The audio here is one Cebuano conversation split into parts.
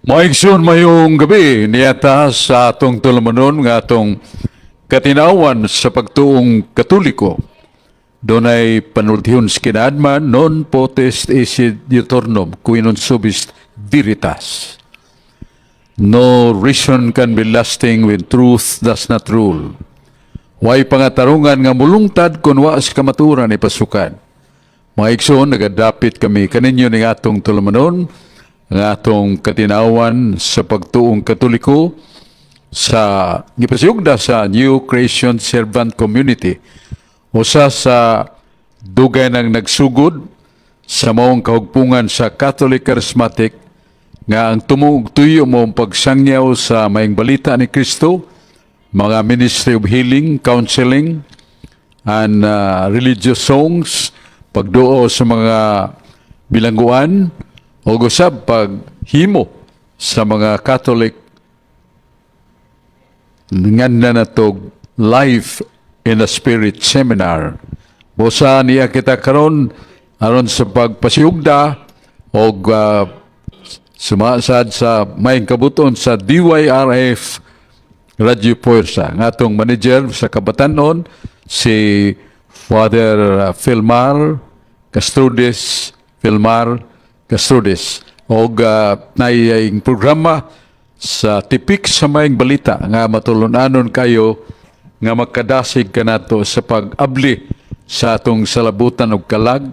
Mga maayong gabii niya ta sa atong tulumanon nga atong katinawan sa pagtuong Katoliko. Dunay panultihon sa kinaadman, non potest esse diuturnum qui non subist veritas. No reason can be lasting when truth does not rule. Way pangatarungan nga mulungtad kung wa sa kamaturan ipasukad. Mga igsoon, nagadapit kami kaninyo ning atong tulumanon ang atong katinawan sa pagtuong Katoliko sa gipasugda sa New Creation Servant Community. Usa sa dugay nang nagsugod sa maong kahugpungan sa Catholic Charismatic nga ang tumo ug tuyo mao ang pagsangyaw sa maayong balita ni Kristo, mga ministry of healing, counseling, and religious songs, pagduo sa mga bilangguan, o usab paghimo sa mga Catholic nga natog Life in the Spirit Seminar. Busa niya kita karon aron sa pagpasiugda og sumasad sa maayong kabuton sa DYRF Radio Puwersa. Ang atong manager sa Kabatanon, si Father Filmar Castrudes, Filmar Castrudes. Og naayang programa sa tipik sa maayong balita nga matulunanon kayo nga makadasig kanato sa pag-abli sa atong salabutan og kalag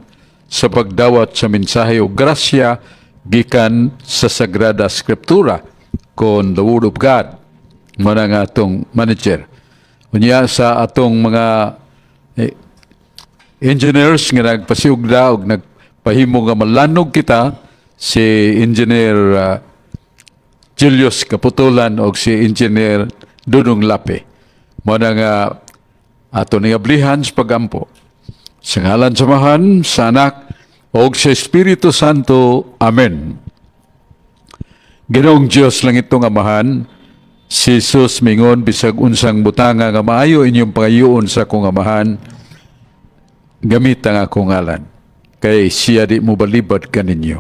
sa pagdawat sa mensahe og grasya gikan sa Sagrada Scriptura kon the Word of God. Mao na nga atong manager. Unya sa atong mga engineers nga nagpasiugda og nagpahimo nga malanog kita, si Engineer Julius Kaputulan og si Engineer Dudong Lape. Mao na nga ato ning ablihan sa pagampo. Sa ngalan sa Amahan, sa Anak, og sa Espiritu Santo. Amen. Ginoong Diyos langitong Amahan, si Jesus mingon, bisag unsang butanga nga maayo inyong pangayoon sa akong Amahan, gamit ang akong ngalan. Kay siya di mo balibad kaninyo.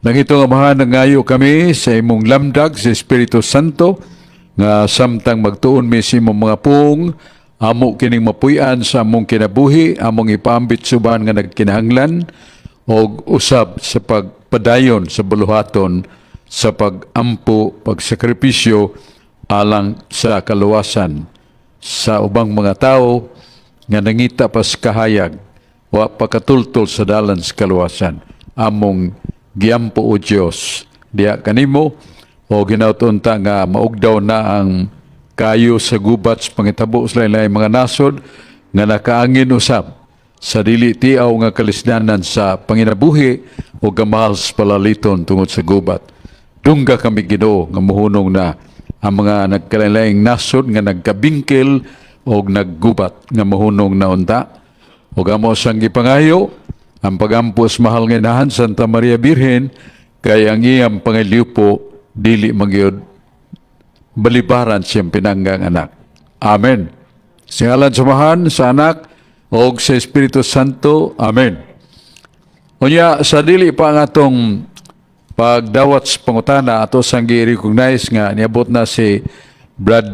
Langitong Amahan, nangayo kami sa imong lamdag sa Espiritu Santo, nga samtang magtuon mi sa imong mga pung, amo kining mapuy-an sa among kinabuhi, among ipaambit sa uban nga nagkinahanglan, og usab sa pagpadayon sa buluhaton sa pagampo, pagsakripisyo alang sa kaluwasan sa ubang mga tao nga nangita pa sa kahayag, wa pa katultol sa dalan sa kaluwasan. Among giampo, o Dios, diha kanimo o ginaot unta nga maugdaw na ang kayo sa gubat sa pangitabo sa lain mga nasod nga nakaangin usab sa dili tiaw nga kalisdanan sa panginabuhi o gamahal sa palaliton tungod sa gubat. Dungga kami, Ginoo, nga muhunong na ang mga nagkalain nasod nga nagkabingkil o naggubat, nga muhunong na unta. O amo sang gipangayo ang pagampo sa mahal nga inahan Santa Maria Birhen, kay ang iyang pangiliupo dili magyud balibaran siyang pinanggang anak. Amen. Sa ngalan sa Amahan, sa Anak, o sa Espiritu Santo. Amen. Unya, sa dili pa ang atong pagdawat sa pangutana, ato sang gi-recognize nga niabot na si Brad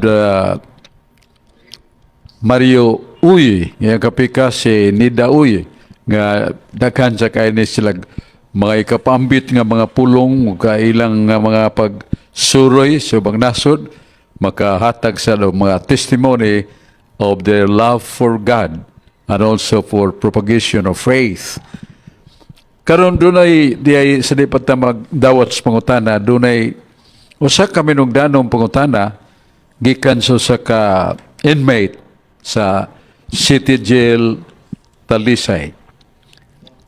Mario Uy, nga kapika si Nida Uy, nga daghan sa kay ni sila mga ikapambit nga mga pulong ug kailang nga mga pagsuroy sa ubang nasod, makahatag sa mga testimony of their love for God and also for propagation of faith. Karon dunay di ay sa di pa ta magdawat sa pangutana, dunay usa ka minungdanong pangutana gikan sa usa ka inmate sa City Jail Talisay.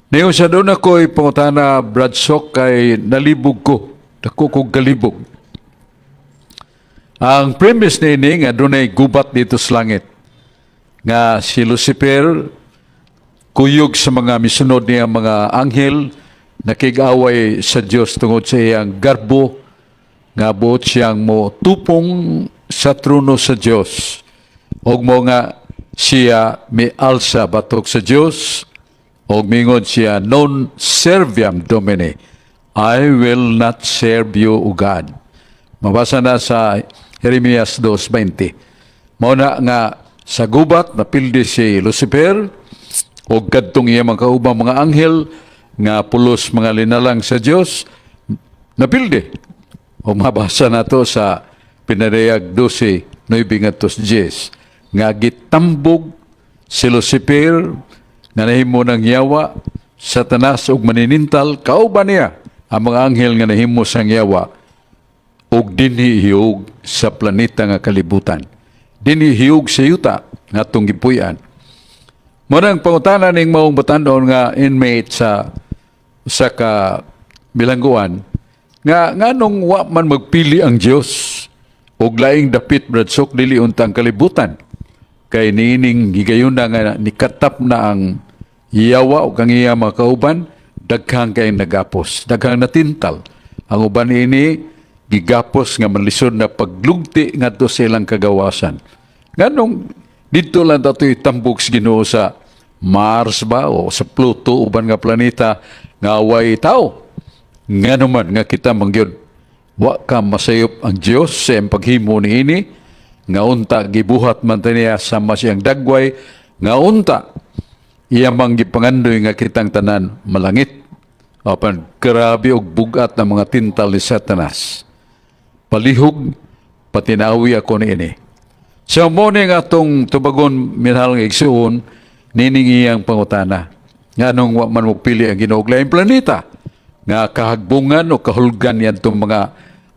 Niyo sa doon ako'y pangutana, Brad Sok, kay nalibog ko. Dako kong kalibog. Ang premise niini nga dunay gubat dito sa langit. Nga si Lucifer kuyog sa mga misunod niya mga anghel, nakig-away sa Dios tungod sa iyang garbo nga buot siyang mo tupong sa trono sa Dios og mo nga siya mialsa batok sa Dios og mingon siya, "Non serviam Domine." "I will not serve you, O God." Mabasa na sa Jeremias 2:20. Mao na nga sa gubat napildi si Lucifer o kadtong iya mga kaubang mga anghel nga pulos mga linalang sa Dios, napildi. O mabasa nato sa Pinadayag 12:9 ngadto 10 nga gitambog si Lucifer nga nahimo ng yawa, Satanas ug maninintal, kauban niya ang mga anghel nga nahimo sang yawa ug dinhi hiyog sa planeta nga kalibutan. Dinhi hiyog sa yuta nga atong gipuy-an. Mao nang pangutana ning maong batan-on nga inmate sa usa ka bilangguan nga nganong wa man magpili ang Dios og laing dapit, Brad Sok, dili unta ang kalibutan, kay niining higayuna nga nikatap na ang yawa ug ang iya mga kauban, daghang kay nagapos, daghang natintal. Ang uban ini gigapos nga manlisod na paglugti ngadto sa ilang kagawasan. Nganong didto lang tato itambog sa Ginoo sa Mars ba o sa Pluto, uban nga planeta nga way tao? Ngano man nga kita mangyud wa ka masayop ang Dios sa iyang paghimo niini, nga unta gibuhat man ta niya sama siyang dagway, nga unta iya mang gipangandoy nga kitang tanan malangit? Apan grabe og bugat ng mga tintal ni Satanas. Palihog patinawi ako niini. So mao ni nga atong tubagon, minahal nga igsuon, nining iyang pangutana. Nganong wa man mo pili ang Ginoo og laing planeta nga kahagbungan o kahulgan yadtong mga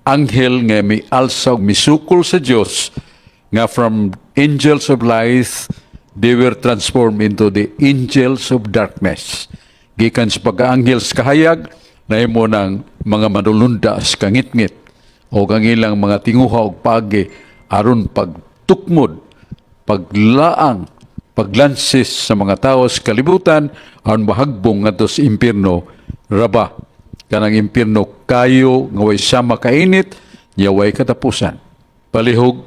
anghel nga mialsa og misukol sa Dios, nga from angels of light they were transformed into the angels of darkness? Gikan sa pag-anghel sa kahayag, nahimo ng mga manulunda sa kangitngit o ang ilang mga tinguha og pagi aron pagtukmod, paglaang, paglansis sa mga tao sa kalibutan aron mahagbong ngadto sa impierno raba, kanang impierno kayo nga way sama kainit nya way katapusan. Palihog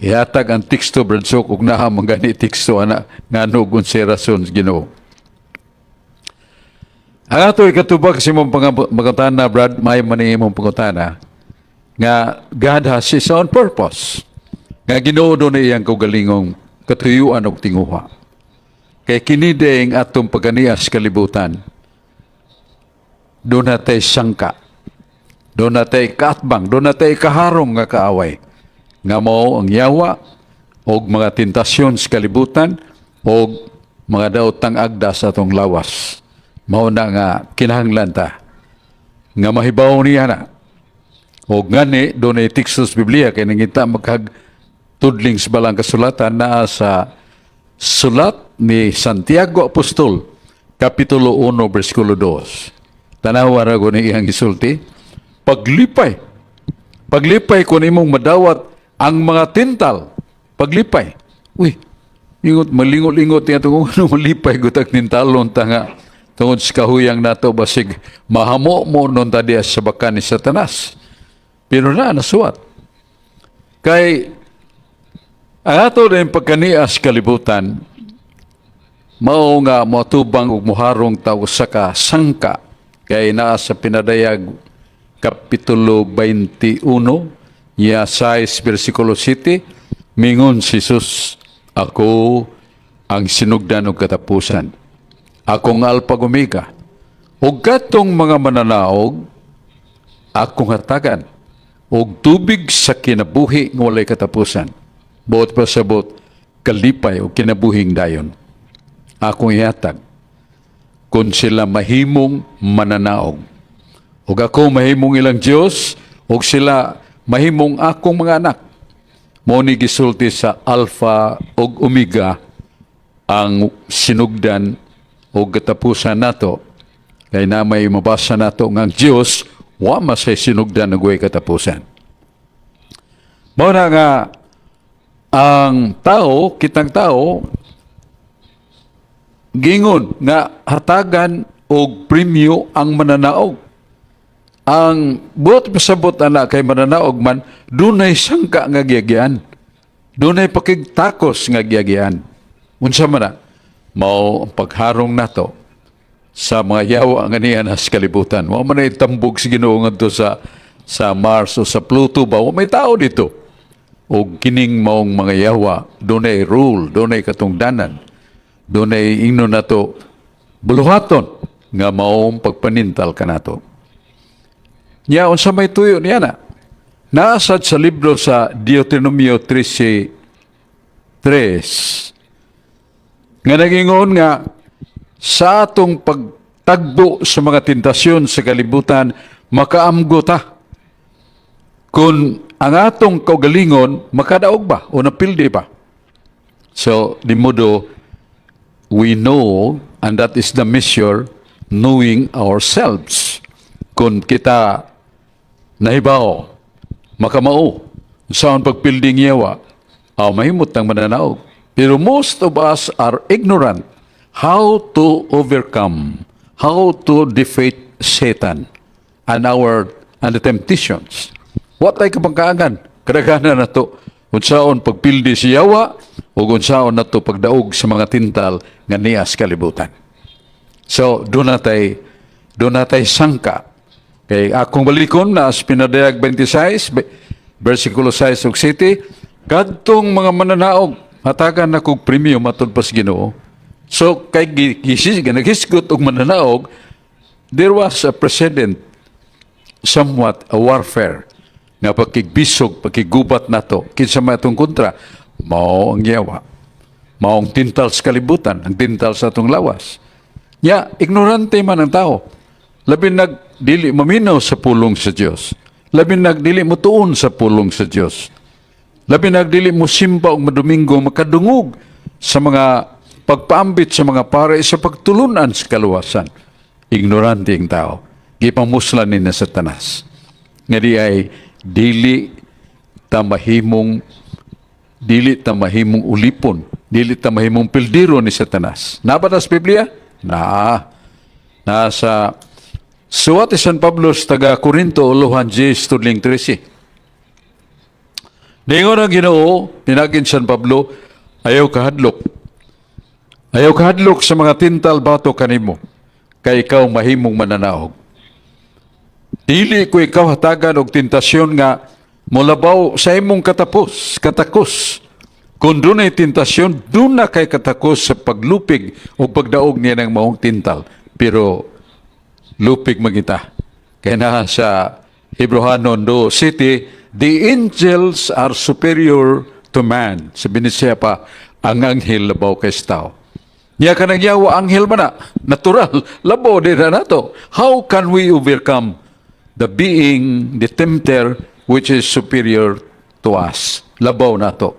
ihatag ang teksto, Brad Sok, ug naa man gani teksto ana ngano ug unsay rason sa Ginoo. Ang ato ikatubag sa imong pangutana, Brad, may man ni imong pangutana nga God has His own purpose. Nga Ginoo dunay iyang kaugalingong katuyuan og tinguha. Kay kini diay atong pagkanias kalibutan. Duna tay sangka. Duna tay kaatbang, duna tay kaharong nga kaaway. Nga mao ang yawa og mga tentasyon sa kalibutan og mga daotang agda sa atong lawas. Mao na nga kinahanglan ta nga mahibaw niya na. Og ngani dunay teksto sa Biblia kay nangita maghag tudling sa balang kasulatan, naa sa sulat ni Santiago Apostol, Kapitulo 1, versikulo 2. Tanawa ra ko ni iyang gisulti. Paglipay. Paglipay kung imong madawat ang mga tintal. Paglipay. Uy, ingot, malingot-lingot niya kung ano malipay gutag tintalon ta nga tungod sa kahuyang nato basig mahamo mo nun ta diya sa bakan ni Satanas. Pero na, nasuwat. Kay ang ato din pagkanias kalibutan, mao nga moatubang ug moharong ta usa ka sangka, kay naa sa Pinadayag Kapitulo 21 ya 6 versikulo 7, mingon si Jesus, "Ako ang sinugdan ug katapusan. Akong Alpha ug Omega. Ug katong mga mananaog, akong hatagan og tubig sa kinabuhi nga walay katapusan." Buot pasabot, kalipay o kinabuhing dayon. Akong ihatag kung sila mahimong mananaog. Ug ako mahimong ilang Dios, ug sila mahimong akong mga anak. Mao ni gisulti sa Alpha ug Omega, ang sinugdan ug katapusan nato, kay na may mabasa nato nga ang Dios wa masay sinugdan ug way katapusan. Mao na nga ang tao, kitang tao, gingon nga hatagan og premyo ang mananaog. Ang buot pasabot ana kay mananaog man, dunay sangka nga giyagyan. Dunay pakigtakos nga giyagyan. Unsa man na? Mao ang pagharong nato sa mga yawa nga niya na sa kalibutan. Wa man ay tambog si Ginoo ngadto sa Mars o sa Pluto ba, wa may tao dito. O kining maong mga yawa, dunay rule, dunay katungdanan, dunay ingnon nato buluhaton nga maong pagpanintal kanato. Nya unsa may tuyo niya na? Naasad sa libro sa Deuteronomio 13:3 nga nagingon nga sa atong pagtagbo sa mga tentasyon sa kalibutan, makaamgo ta kung ang atong kaugalingon makadaog ba o napildi ba. So, di modo, we know, and that is the measure, knowing ourselves. Kung kita nahibaw, makamao, saan pagpilding yawa, aw mahimot ng mananaog. Pero most of us are ignorant how to overcome, how to defeat Satan and the temptations. Wa tay kapangkaagan, kadaghanan nato unsaon pagpildi si yawa o unsaon nato pagdaog sa mga tintal nga niya sa kalibutan. So, doon natay sangka. Kay akong balikon na sa Pinadayag 26, versikulo 6 ug 7, kadtong mga mananaog, hatagan na kog premium matud pa sa Ginoo. So, kay naghisgot og mananaog, there was a precedent, somewhat a warfare, nga pagkigbisog, pagkigubat nato, kinsa may atong kontra, mao ang yawa. Mao ang tintal sa kalibutan, ang tintal sa atong lawas. Ya, ignorante man ang tao. Labi nag dili maminaw sa pulong sa Dios. Labi nag dili motuon sa pulong sa Dios. Labi nag dili mo simba og madomingo, makadungog sa mga pagpaambit sa mga pare sa pagtulunan sa kaluwasan. Ignorante ang tao. Gipamuslan ni na Satanas. Nga di ay dili ta mahimong ulipon, dili ta mahimong pildiro ni Satanas. Naa ba na sa Biblia? Na. Nasa suwat ni San Pablo sa taga Corinto, uluhan 10, tudling 13. Ningon ang Ginoo, pinagin San Pablo, "Ayaw kahadlok. Ayaw kahadlok sa mga tintal batok kanimo, kay ikaw mahimong mananaog. Dili ko ikaw hatagan og tentasyon nga molabaw sa imong katakos. Kung dunay tentasyon, duna kay katakos sa paglupig o pagdaog niya ng maong tintal. Pero lupig magita. Kaya na sa Hebrohanon 2:7, 'The angels are superior to man.' Sa Benicia pa, ang anghel labaw kay sa tao. Niya ka nagyawa, anghel man na. Natural, labaw din na nato. How can we overcome the being, the tempter, which is superior to us? Labaw nato.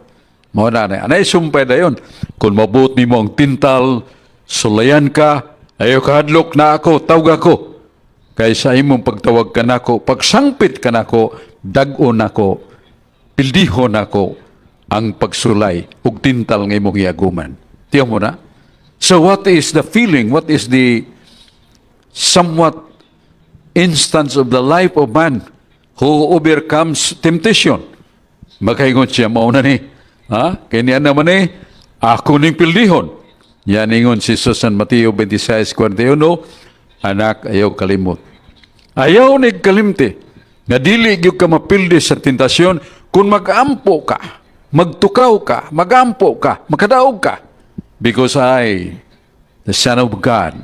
Mao na na. Anay sumpay dayon. Kung mabuot nimo ang tintal, sulayan ka, ayaw kahadlok na ako, tawag ako. Kay sa imong pagtawag ka nako, pagsangpit ka nako, dag-on nako, pildihon nako ang pagsulay ug tintal nga imong giaguman." Tiyo mo na? So what is the feeling? What is the somewhat instance of the life of man who overcomes temptation? Makaingon siya, "Mao na ni. Ha? Kaya niya naman eh, ako ning pildihon." Yan ingon si Susan Mateo 26:41, "Anak, ayaw kalimot. Ayaw ni kalimti, nga dili gyud ka mapildi sa tentasyon kung mag-ampo ka, magtukaw ka, magampo ka, makadaog ka. Because I, the Son of God,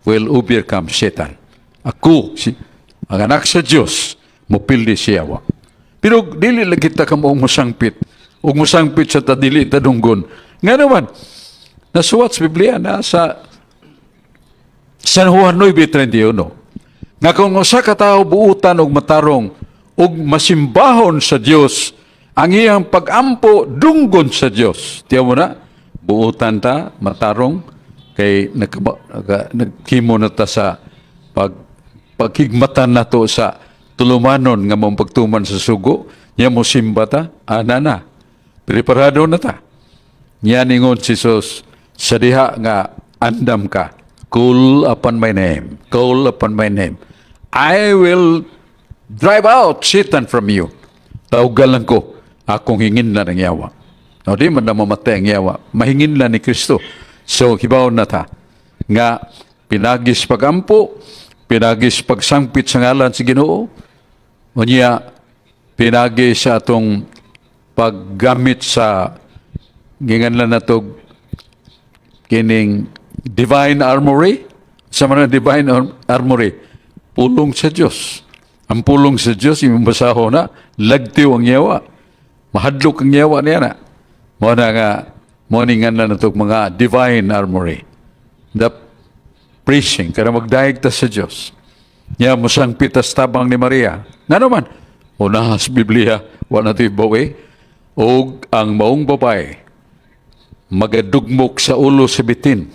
will overcome Satan." Ako, ang anak sa Diyos, mupildi siya wa. Pero dili lang kita kamo musangpit. Ug musangpit sa tadili tadunggon. Nga naman, nasuwat sa Biblia na sa San Juan 9:31 nga kung usa ka tawo buutan og matarong ug masimbahon sa Dios, ang iyang pag-ampo dunggon sa Dios. Tiyaw mo na, buutan ta, matarong, kay nagkimo na ta sa paghigmatan nato sa tulumanon nga mong pagtuman sa sugo, nya mo simba ta, ana na. Preparado na ta. Nya ningon si Jesus, sa diha nga andam ka, "Call upon my name, call upon my name. I will drive out Satan from you." Tawgan lang ko, akong hingin na ng yawa. No, di man na mamatay ang yawa, mahingin lang ni Kristo. So, hibaw na ta, nga Pinagi sa pagampo, pinagi sa pagsangpit sa ngalan sa Ginoo, unya pinagi sa atong paggamit sa ginganlan nato kining divine armory. Sa mga divine armory, pulong sa Dios. Ang pulong sa Dios imong basahon na, lagtiw ang yawa, mahadlok ang yawa niya na. Mo na nga mo ni nga na nato mga divine armory, the preaching, kada magdayeg ta sa Dios. Nya mosangpit ta sa tabang ni Maria. Ngano man una sa Biblia, wa na to'y bawi, og ang maong babae magadugmok sa ulo sa bitin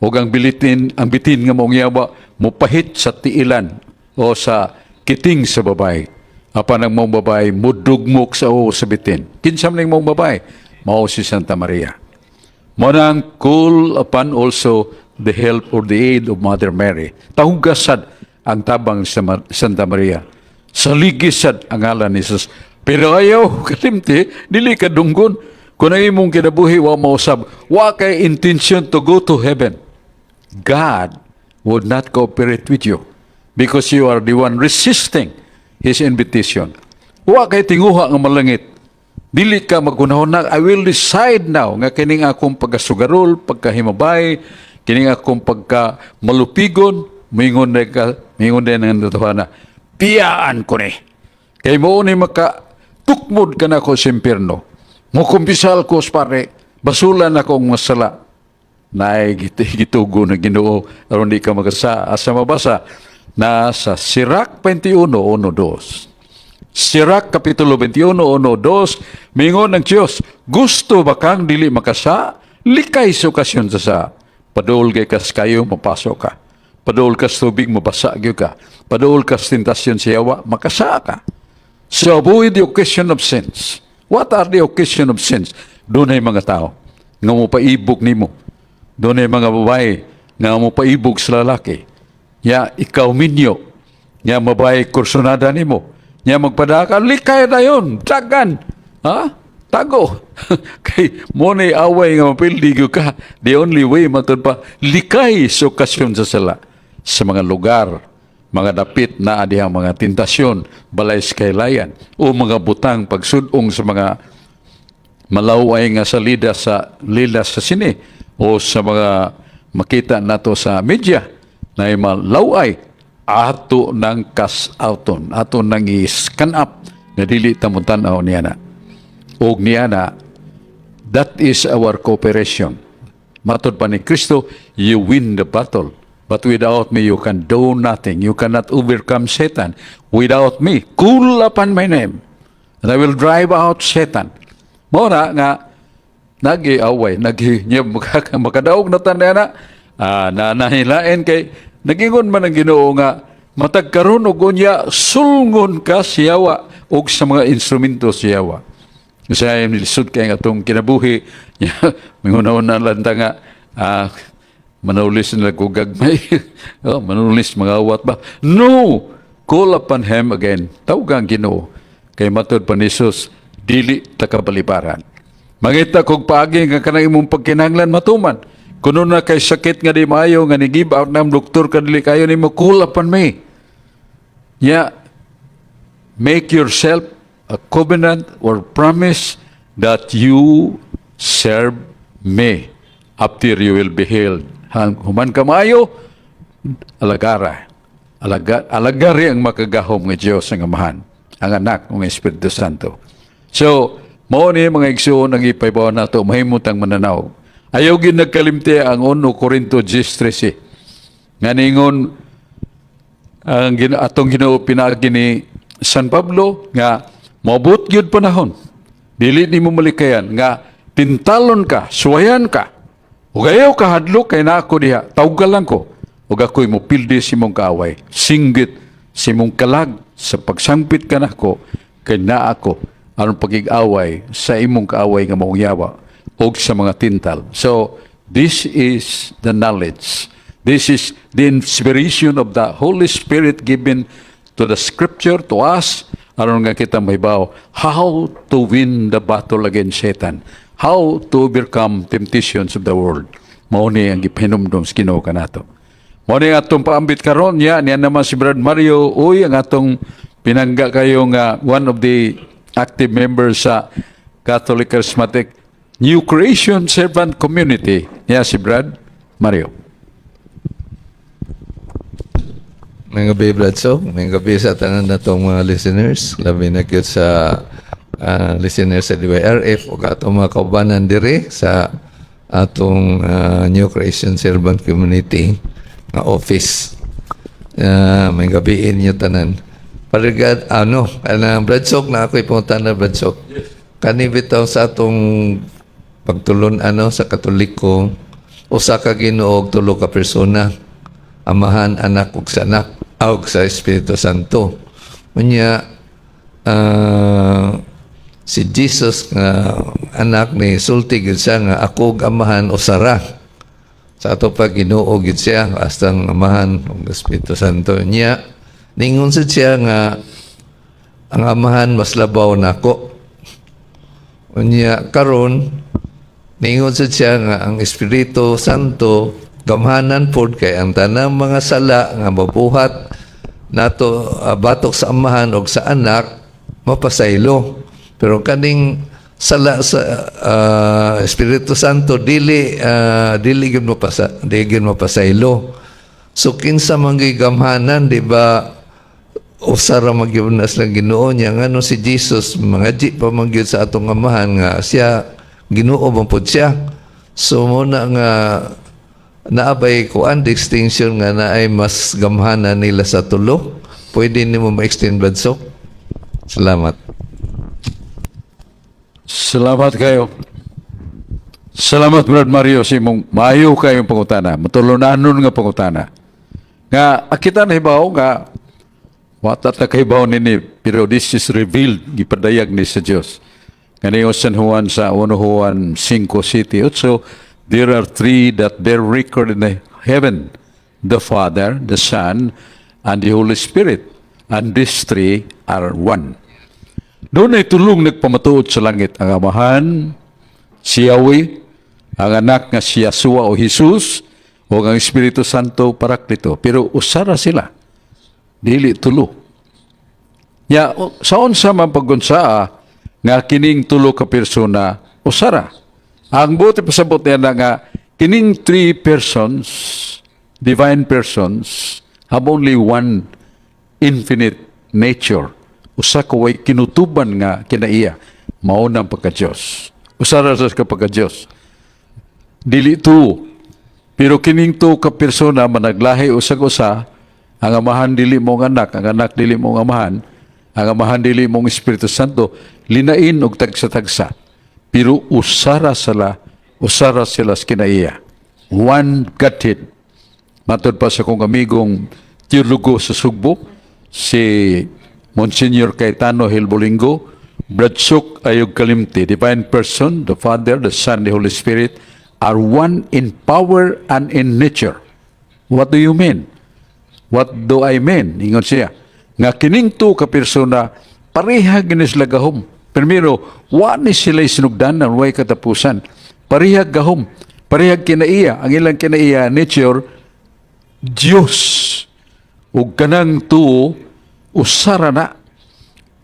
ug ang bitin nga maong yawa mupahit sa tiilan o sa kiting sa babae, apan ang maong babae mudugmok sa ulo sa bitin. Kinsa man ning maong babae? Mao si Santa Maria. Mo nang call upon also the help or the aid of Mother Mary. Tahuga sad ang tabang sa Santa Maria. Saligi sad ang ngalan ni Jesus. Pero ayaw kalimti, dili ka dunggon. Kung ang imong kinabuhi wa mausab, wa kay intention to go to heaven, God would not cooperate with you because you are the one resisting His invitation. Wa kay tinguha nga malangit. Dili ka maghunahuna, "I will decide now nga kining akong pagkasugarol, pagkahimabay, kining akong pagka malupigon," mingon na ka, mingon din ang tawhana, "Piyaan ko ni. Kay mo ni maka tukmod ka na ko sa impyerno. Mukumpisal ko sa pare, basulan ako ang masala." Naay gitugo na Ginoo aron di ka magasa. Asa mabasa? Na sa Sirach 21, 1, 2. Sirach Kapitulo 21, 1, 2, mingon ng Diyos, "Gusto ba kang dili makasa? Likay sa okasyon sa sa. Paduol kay kas kayo, mapasok ka. Paduol kas tubig, mabasa gyud ka. Paduol kas tentasyon sa yawa, makasa ka." So avoid the occasion of sins. What are the occasion of sins? Dunay mga tao nga mopaibog nimo. Dunay mga babae nga mopaibog sa lalaki. Ya ikaw minyo. Ya babae kursonada nimo. Ya magpadaka, likay na yun. Dagan. Ha? Tago. Kay mo na away nga mapildi gyud ka. The only way, matud pa, likay sa okasyon sa sala. Sa mga lugar, mga dapit na dihang mga tentasyon, balay sa kailayan, o mga butang pagsudong sa mga malaway nga salida sa lila sa sine o sa mga makita nato sa media na malaway, ato ng kas-outon, ato nang i-scan up na dili ta tan-aw niya na. Og niya na, that is our cooperation. Matod pa ni Kristo, you win the battle. But without me, you can do nothing. You cannot overcome Satan. Without me, call upon my name, and I will drive out Satan. Mao na nga, nagi-away, nagi, niya, makadaog na tanda na, na nahilain kay, nagingon man ang Ginoo nga, matag karon og unya, sulngon ka siyawa og sa mga instrumento siyawa. Kasi ay nilisod kay nga atong kinabuhi, mingunaon na lang ta nga, manulis nila ko gagmay, oh, manulis mga awat ba? No! Call upon Him again. Tawag ang Ginoo. Kay matod pa ni Jesus, dili ta kabalibaran. Mangita kog paagi nga kanang imong pagkinahanglan matuman. Kuno na kay sakit nga di maayo nga ni give out ng doktor ka, dili kayo nimo, call upon me. Ya, make yourself a covenant or promise that you serve me after you will be healed. Human ka maayo, alagara. Alagari ang makagahom nga Diyos ang Amahan, ang Anak, ang Espiritu Santo. So, mao ni mga igsuon ang ipaybaw nato mahimutang mananaw. Ayaw gid nagkalimti ang 1 Corinto 10:13. Nga ningon ang atong Ginoo pinaagi ni San Pablo nga moabot gyud panahon dili nimo malikayan nga tintalon ka, suwayan ka. Ug ayaw ka hadlok kay naa ko diha, tawga lang ko. Ug ako'y mupildi sa imong kaaway. Singgit sa imong kalag sa pagsangpit ka nako kay naa ako aron pagig-away sa imong kaaway nga maong yawa og sa mga tintal. So, this is the knowledge. This is the inspiration of the Holy Spirit given to the Scripture to us aron nga kita mahibaw how to win the battle against Satan, how to overcome temptations of the world. Mao ni ang gipahinumdom sa Ginoo kanato. Mao ni atong paambit karon niya niya naman si Brad Mario Uy, ang atong pinangga kayo nga one of the active members sa Catholic Charismatic New Creation Servant Community. Niya si Brad Mario. Maayong gabii, Brad Sok. Maayong gabii sa tanan natong mga listeners. Labi na gyud sa listeners sa DYRF ug atong mga kaubanan diri sa atong New Creation Servant Community nga office. Maayong gabii ninyo tanan. Parigad, ano, kanang Brad Sok na ako ipunta na, Brad Sok. Kani bitaw sa atong pagtulon ano sa Katoliko, usa ka Ginoo, tulo ka persona: Amahan, Anak ug sa Anak ug sa Espiritu Santo. Unya si Jesus nga anak ni sulti gyud siya nga ako ug Amahan usa ra. Sa ato pa, Ginoo gyud siya hasta ang Amahan ug Espiritu Santo. Nya ningon sad siya nga ang Amahan mas labaw nako. Unya karon ningon sad siya nga ang Espiritu Santo gamhanan pod kay ang tanang mga sala nga mabuhat nato batok sa Amahan og sa Anak mapasaylo. Pero kaning sala sa Espiritu Santo dili gyud mapasa, dili gyud mapasaylo. So kinsa man gyud gamhanan, di ba? Usa ra man gyud na silang Ginoo niya. Ngano si Jesus mangadji pa man gyud sa atong Amahan nga siya Ginoo man pud siya? So mao na nga naabay kuan distinction nga naay mas gamhanan nila sa tulo. Pwede nimo ma-extend, Brad Sok? Salamat. Salamat kayo. Salamat, Brad Mario, sa imong maayo kayong pangutana, matulunanon nga pangutana. Nga kita na hibaw nga wa ta kahibaw nini, pero this is revealed, gipadayag ni sa Dios. Kaniyo San Juan sa 1 Juan 5 7 8, "There are three that bear record in the heaven, the Father, the Son, and the Holy Spirit, and these three are one." Doon ay tulong nagpamatuod sa langit: ang Amahan, si Yahweh, ang Anak nga si Yeshua o Jesus, o ang Espiritu Santo Paraklito. Pero usara sila. Dili tulo. Ya, sa unsa man paggunsaa nga kining tulo ka persona usara? Ang buot pasabot niya na nga kining three persons, divine persons, have only one infinite nature. Usa ka way kinutuban nga kinaiya, mao nang pagka-Dios. Usa ra sa ka pagka-Dios. Dili tuo. Pero kining tuo ka persona managlahi usag usa, ang Amahan dili mo ang Anak, ang Anak dili mo ang Amahan, ang Amahan dili mo ang Espiritu Santo, linain og tagsa-tagsa. Pero usara sila, usara sila sa kinaiya. One Godhead. Matod pa sa kong amigong teologo sa Sugbo, si Monsignor Cayetano Gelbolingo, "Brad Sok, ayog kalimti, divine person, the Father, the Son, the Holy Spirit, are one in power and in nature." "What do you mean? What do I mean?" ingon siya. Nga kining tuo ka persona, pareha gini sila gahom. Primero, wa ni sila sinugdanan, way katapusan. Pareha gahom, pareha kinaiya. Ang ilang kinaiya, nature, Diyos. Ug kanang tuo, usara na.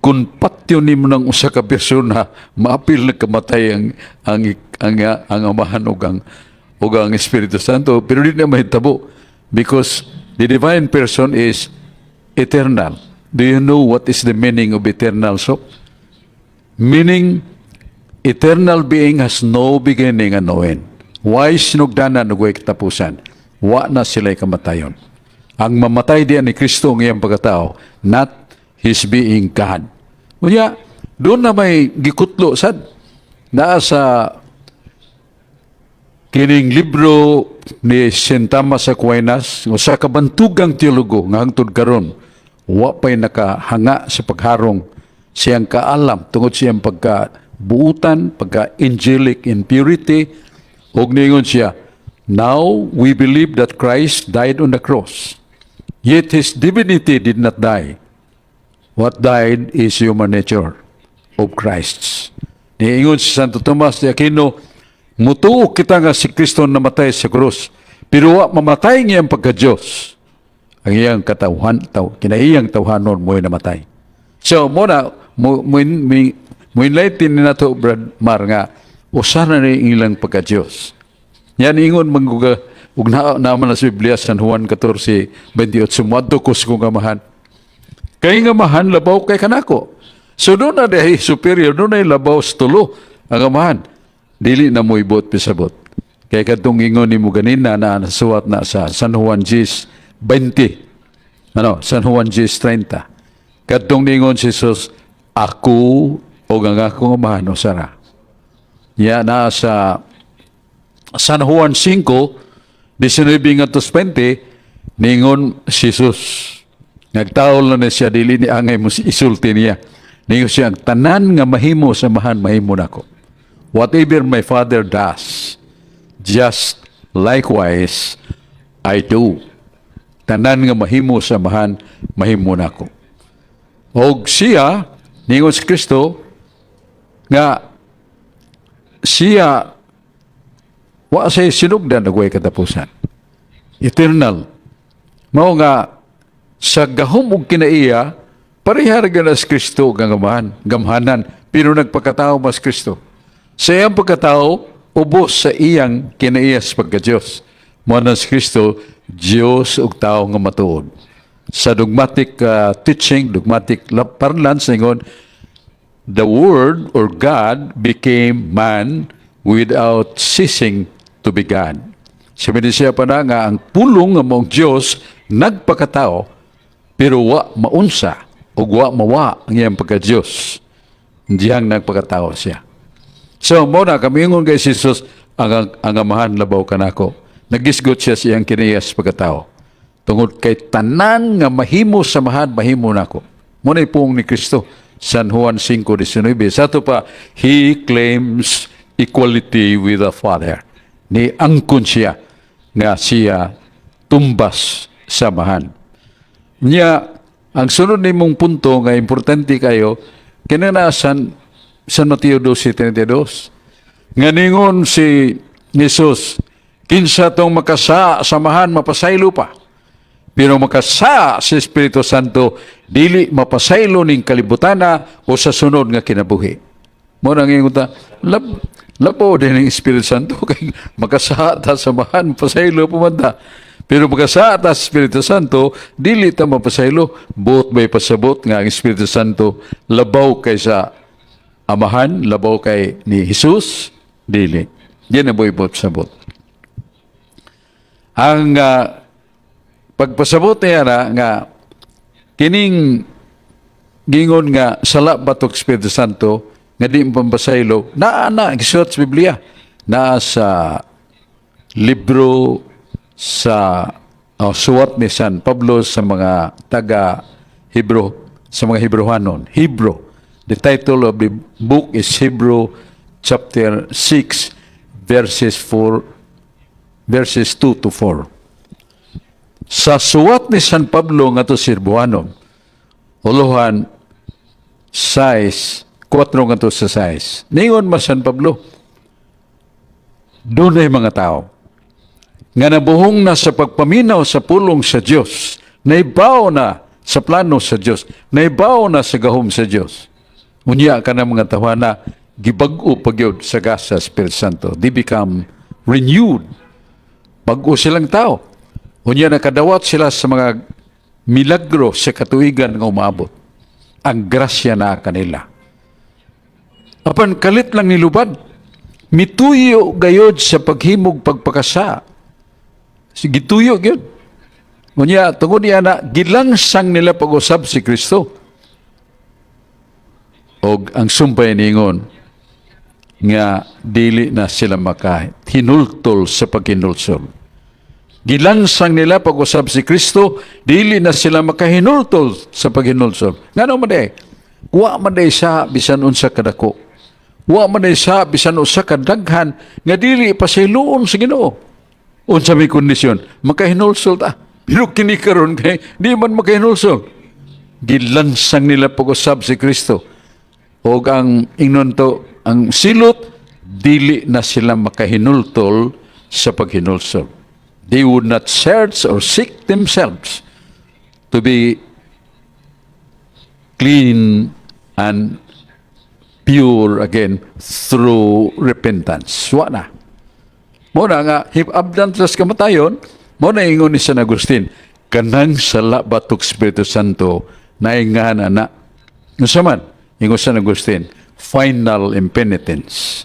Kung patyon nimo ng usa ka persona, maapil na kamatay ang Amahan ug ang Espiritu Santo. Pero di na mahitabo because the divine person is eternal. Do you know what is the meaning of eternal, so? Meaning, eternal being has no beginning and no end. Way sinugdanan ug way katapusan? Wa na sila'y kamatayon. Ang mamatay diyan ni Kristo ang iyang pagkatao, not his being God. Unya, doon na may gikutlo sad. Naa sa kining libro ni St. Thomas Aquinas, usa ka bantugang teologo nga hangtod karon wa pay nakahanga sa pagharong siyang kaalam tungod siyang pagka buutan, pagka angelic in purity, ug ningon siya, "Now we believe that Christ died on the cross. Yet his divinity did not die. What died is human nature of Christ." Niingon si Santo Tomas de Aquino, mutuo kita nga si Kristo namatay sa krus, Pero wa mamatay ang iyang pagka-Diyos. Ang iyang katawhan, kinaiyang tawhanon mo'y namatay. So, mo na, mo enlighten ni nato, Brad Mar, nga, usa na ni ilang pagka-Diyos. Yan ingon mangguga, ug na naman na sa Biblia, San Juan 14:28, "Muadto ko sa kong Amahan. Kay nga Amahan labaw kay kanako." So doon na diay superior, doon na labaw sa tulo ang Amahan. Dili na mo'y buot pisabot. Kay kadtong ingon nimo ganina na nasuwat na sa San Juan 10:20. Ano, San Juan 10:30. Kadtong ningon si Jesus, "Ako o ang akong Amahan usa ra." Ya na sa San Juan 5:19 ngadto 20, ningon si Jesus. Nagtaol na siya, dili ni angay mo isulti niya. Ningon siya, "Ang tanan nga mahimo sa Amahan, mahimo nako. Whatever my Father does, just likewise I do." Tanan nga mahimo sa Amahan, mahimo nako. Og siya, ningon si Kristo, nga siya wa say sinugdan ug way katapusan. Eternal. Mao nga sa gahom ug kinaiya, pareha ra gyud si Kristo ug ang Amahan, gamhanan, pero nagpakatao mas Kristo. Sa iyang pagkatao, ubos sa iyang kinaiya sa pagka-Diyos. Mao na si Kristo, Diyos ug tao nga matuod. Sa dogmatic teaching, dogmatic parlance, ingon, the Word or God became man without ceasing to be God. Sabi siya pa na nga ang pulong nga maong Diyos nagpakatao pero wa maunsa o wa mawa ang iyang pagka-Diyos. Diyang nagpakatao siya. So, mo na kami ingon kay Jesus, ang Amahan labaw kanako. Nagisgot siya sa iyang kinaiya sa pagkatao. Tungod kay tanan nga mahimo sa Amahan, mahimo nako. Mo na pulong ni Kristo. San Juan 5:19. Sa ato pa, he claims equality with the Father. Ni angkon siya nga siya tumbas sa Amahan. Nya, ang sunod nimong punto nga importante kayo, kinanasan San Mateo 12:32. Nga ningon si Jesus, "Kinsa tong makasa sa Amahan, mapasaylo pa. Pero makasa sa Espiritu Santo, dili mapasaylo ning kalibutana o sa sunod nga kinabuhi." Mo nang ingon ta, labaw din ng Espiritu Santo kay makasa ta sa Amahan, pasaylo pa man ta. Pero makasa ta sa Espiritu Santo, dili ta mapasaylo. Buot ba'y pasabot nga ang Espiritu Santo labaw kaysa Amahan, labaw kay ni Jesus? Dili. Yan ang buot sabot. Ang pagpasabot niya na nga kining gingon nga sala ba to Espiritu Santo nga di pambasaylo, naa na gisulat sa Biblia, naa sa libro sa suwat ni San Pablo sa mga taga Hebro, sa mga Hebrohanon, Hebrew. The title of the book is Hebrew chapter 6 verses 4, verses 2 to 4. Sa suwat ni San Pablo nga to sa Hebrohanon, uluhan 6, 4 ngadto sa 6. Ningon man San Pablo, dunay mga tao nga nabuhong na sa pagpaminaw sa pulong sa Dios, naibaw na sa plano sa Dios, naibaw na sa gahom sa Dios. Unya ka na mga tawana, gibag-o pagyud sa gasa sa Espiritu Santo. They become renewed. Bag-o silang tao. Unya nakadawat sila sa mga milagro sa katuigan nga umabot. Ang grasya na kanila. Apan kalit lang nilubad. Mituyo gayod sa paghimog pagpakasa. Gituyo gyud. Unya, tungod niya na, gilangsang nila pag-usab si Kristo. Og ang sumpay ningon, nga dili na sila maka hinultol sa paghinulsol. Gilangsang nila pag-usab si Kristo, dili na sila makahinultol sa paghinulsol. Ngano man eh? Wa man day sa bisan unsa kadako. Wa man day sa bisan unsa kadaghan nga dili pasayloon sa Ginoo. Unsa may kondisyon, makahinulsol ta. Pero kini karon kay di man makahinulsol. Gilansang nila pag-usab si Kristo. Og ang ingnon to, ang silot, dili na sila makahinultol sa paghinulsol. They would not search or seek themselves to be clean and pure again through repentance. Wa na. Mao na nga, hipabdan sa kamatayon, mao na ingon ni San Agustin, kanang sala batok Espiritu Santo, naingahan ana. Unsa man, ingon San Agustin, final impenitence.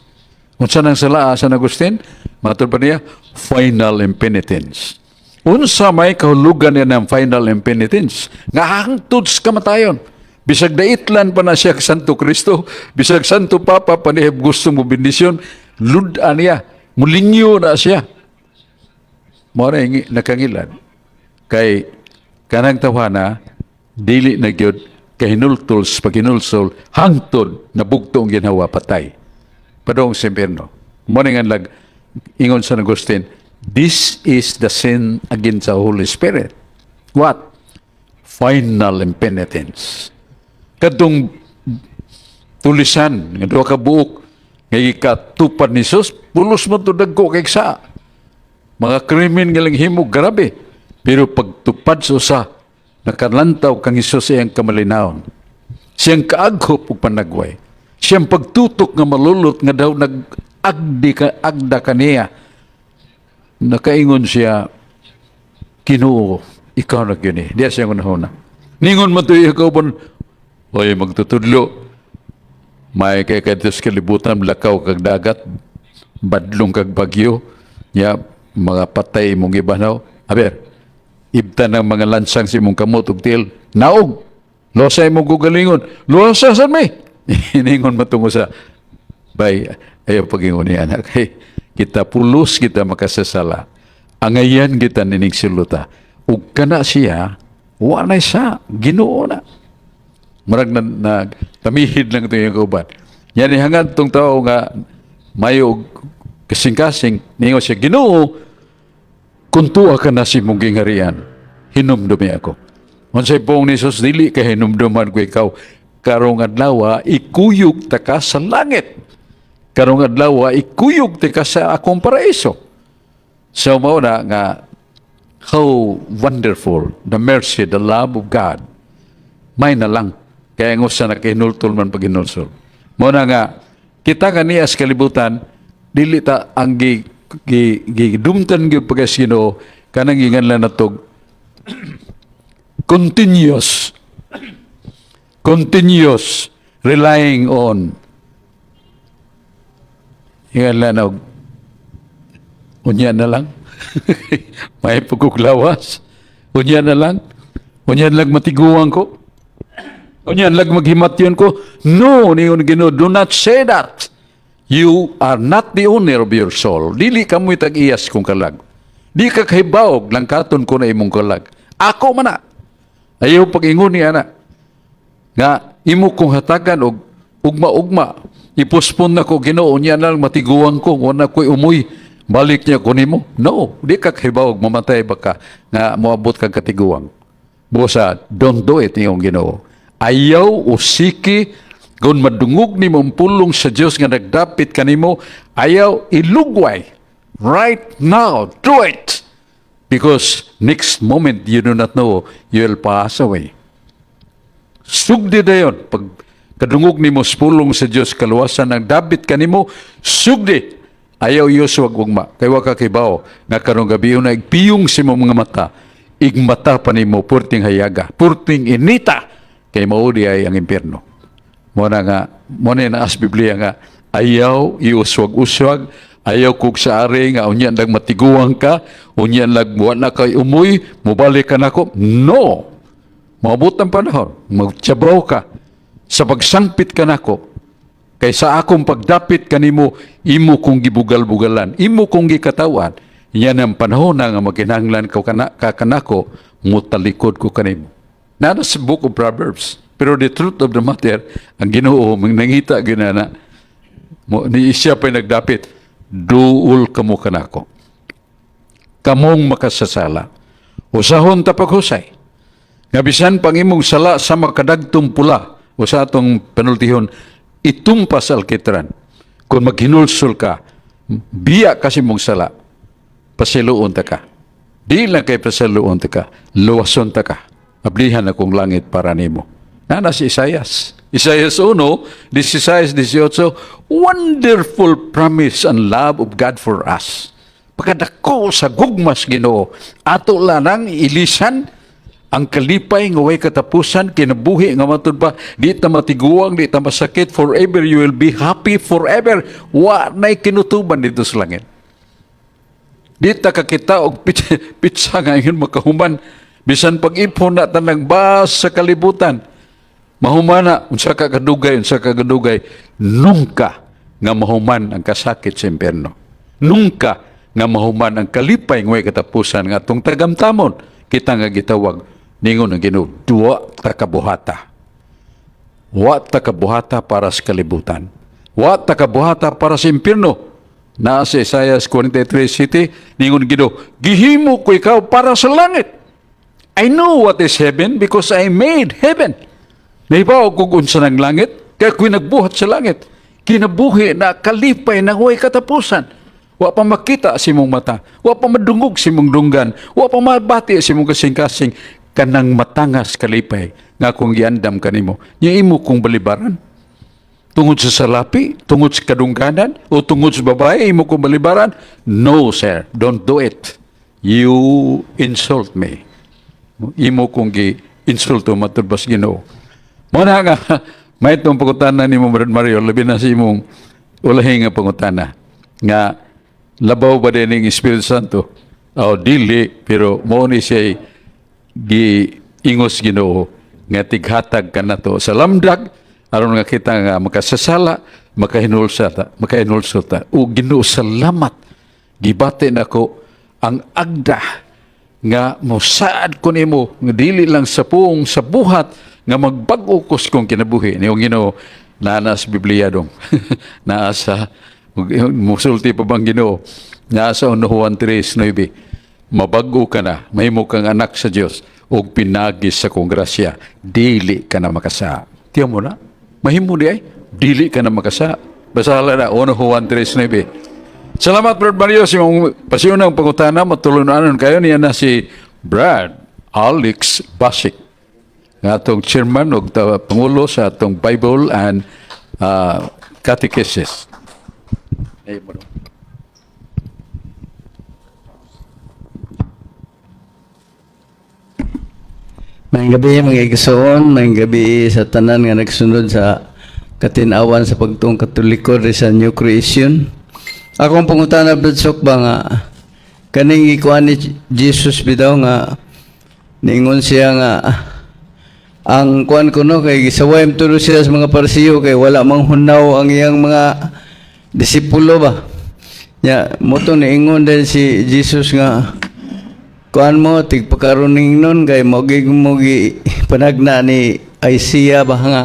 Unsa nang sala, San Agustin? Matod pa niya, final impenitence. Unsa may kahulugan niya ng final impenitence? Nga hangtod sa kamatayon. Bisag daitlan pa na siya Santo Kristo, bisag Santo Papa pa niya gusto mo bendisyon, lud-an niya, mulinyo na siya. Mao na nakangilad. Kay kanang tawhana, dili na gyud kahinultul sa paghinulsol, hangtod na bugto ang ginhawa patay. Padong sa impyerno. Mao na nga lag, ingon San Agustin, this is the sin against the Holy Spirit. What? Final impenitence. Kadtong tulisan, nga duha ka buok, nga gikatupad ni Jesus, pulos mo to dagko kay sa. Mga krimen nga lang himo, grabe. Pero pagtupad sa usa, nakalantaw kang Hesus iyang kamalinawon. Siyang kaaghop ug panagway. Siyang pagtutok nga malulot nga daw nag-agdi ka, agda kaniya. Nakaingon siya, "Ginoo, ikaw na gyud ni." Diya siya ngunahuna. Ningon man to ikaw bon, "Oy, magtutudlo. May kay kadto sa kalibutan, lakaw kag dagat, badlong kag bagyo, ya, mga patay imong gibanaw. Aber, ibtan ng mga lansang sa imong kamot ug tiil. Naog, losa imong gugalingon. Losa sad mi." Iningon matungo sa, bay, ayaw pagingon niya anak. Kay, kita pulos kita makasasala. Angayan kita nining siluta. Ug kana siya, wa na siya, Ginoo na. Murag na tamihid lang ito yung kauban. Yan hangad tong tao nga mayo og kasing-kasing, ningon siya, "Ginoo, kung tuwa ka na sa imong gingharian, hinumdumi ako." Unsay pong ni Jesus, "Dili ka hinumduman ko ikaw. Karong adlaw, ikuyog ta ka sa langit. Karong adlaw, ikuyog ta ka sa akong paraiso." So mao na nga how wonderful the mercy, the love of God. May na lang. Kaya nga sa nakahinultul man paghinulsol. Mao na nga, kita kaniya sa kalibutan, dili ta ang gi, gi, gidumtan gyud pagkas Ginoo kanang ingan lang natog continuous relying on ingan lang og unya na lang may pagkuklawas, unya na lang, unya na lang matiguang ko, unya na lang maghimatyon ko. No, ningon Ginoo, do not say that. You are not the owner of your soul. Dili ka mo'y tag-iyas kung kalag. Di ka kahibawog, langkaton ko na imong kalag. Ako man na. Ayaw pag-ingon niya na. Nga, imo kong hatagan og ugma-ugma. Ipuspon na ko, Ginoo, niya na lang matiguang ko, wala ko'y umuy. Balik niya ko nimo. No, di ka kahibawog, mamatay ba ka nga moabot kag katiguang. Busa, don't do it, iyong Ginoo. Ayaw usiki kung madungog nimo ang pulong sa Dios nga nagdapit kanimo, ayaw ilugway. Right now, do it. Because next moment, you do not know, you will pass away. Sugdi dayon. Pag kadungog nimo sa pulong sa Dios kaluwasan ang dabit kanimo, sugdi. Ayaw iuswag ugma. Kay wa ka kibaw nga karong gabi na igpiyong sa imong mga mata, igmata pa nimo purting hayaga, purting inita kay mao di ay ang impyerno. Mo na nga, mo na naas Biblia nga, ayaw iuswag-uswag, ayaw kug sa ari nga unya nag matiguang ka, unya nag wa na kay umuy, mobalik ka nako. No! Maabot ang panahon, magtsabaw ka, sa pagsangpit ka nako, kay sa akong pagdapit kanimo, imo kong gibugal-bugalan, imo kong gikatawan, yan ang panahon na nga magkinahanglan ko kana, ka kanako, mutalikod ko kanimo. Nana sa Book of Proverbs. Pero the truth of the matter, ang Ginoo nangita ginana mo ni siya pa'y nagdapit, "Duol kamo kanako. Kamong makasasala. Usahon ta paghusay. Nga bisan pang imong sala sa makadagtong pula o sa atong panultihon, itumpas alkitran. Kung maghinulsol ka, biya kasi mong sala, pasiluon ta ka." Di lang kay pasayloon ta ka, luwason ta ka. Ablihan akong langit para nimo. Nana si Isaias. Isaias 1, 16, 18, wonderful promise and love of God for us. Pagkadako sa gugmas Ginoo, ato lanang ilisan ang kalipay nga way katapusan, kinabuhi nga matud pa, di ta matiguang, di ta masakit, forever you will be happy forever. Wa na'y kinutuban dito sa langit. Di ta kakita og pizza, pizza nga ingon makahuman. Bisan pag-ipon na tanang bas sa kalibutan. Mahumana, unsa ka kadugay, unsa ka kadugay, nunca nga mahuman ang kasakit sa impyerno. Nunca nga mahuman ang kalipay nga way katapusan nga atong tagamtamon. Kita nga gitawag ningon ang Ginoo, duwa ta kabuhata. Wa ta kabuhata para sa kalibutan. Wa ta kabuhata para sa impyerno. Naa sa Isaiah 43:7, ningon Ginoo, gihimo ko ikaw para sa langit. I know what is heaven because I made heaven. Nahibaw kung unsa ng langit, kaya ko'y nagbuhat sa langit. Kinabuhi na kalipay na huwag katapusan. Wa pa makita sa imong mata, wa pa madungog sa imong dunggan, wa pa mabati sa imong kasing-kasing, kanang matangas kalipay nga akong giandam kanimo. Nya imo kong balibaran. Tungod sa salapi, tungod sa kadungganan, o tungod sa babae, imo kong balibaran? No, sir, don't do it. You insult me. Imo kong gi-insulto matud ba sa Ginoo. Mo na nga, may itong pangutana ni mo, Brad Mario, labi na sa imong ulahi nga pangutana, nga labaw ba din ng Espiritu Santo? O dili, pero mo ni siya gi-ingos Ginoo nga tighatag kanato sa lamdag aron nga kita nga makasasala makahinulsa ta, makahinulsol ta. O Ginoo, salamat, gibati nako ang agda nga mosaad ko nimo nga dili lang sa puong, sa buhat, nga magbag-o ko sa kong kinabuhi. Niyo Ginoo, naa na sa Biblia dong, naa sa musulti pa bang Ginoo, naa sa 1 Juan 3:9, mabag-o ka na, mahimo kang anak sa Dios ug pinagi sa kong grasya, dili ka na makasa. Tiyan mo na, mahimo di ay, dili ka na makasa. Basahala na, 1 Juan 3:9. Salamat, Brad Mario, sa imong pasiyonang pangutana, matulunanon kayo niya na si Brad Alex Basic, nga atong chairman ug pangulo sa atong Bible and Catechesis. Ay, mo no. Maayong gabi, mga igsoon, maayong gabi sa tanan nga nagsunod sa katinawan sa pagtuong Katoliko diri sa New Creation. Akong pangutana, Brad Sok, ba nga kaning ikuan ni Jesus bitaw nga niingon siya nga ang kuan kuno kay gisaway tulo siya sa mga Parisiyo kay wala mang hunaw ang iyang mga disipulo ba. Nya mo to niingon din si Jesus nga kuan mo tigpakaroning nun kay mogig mo gi panagna ni Isaiah ba nga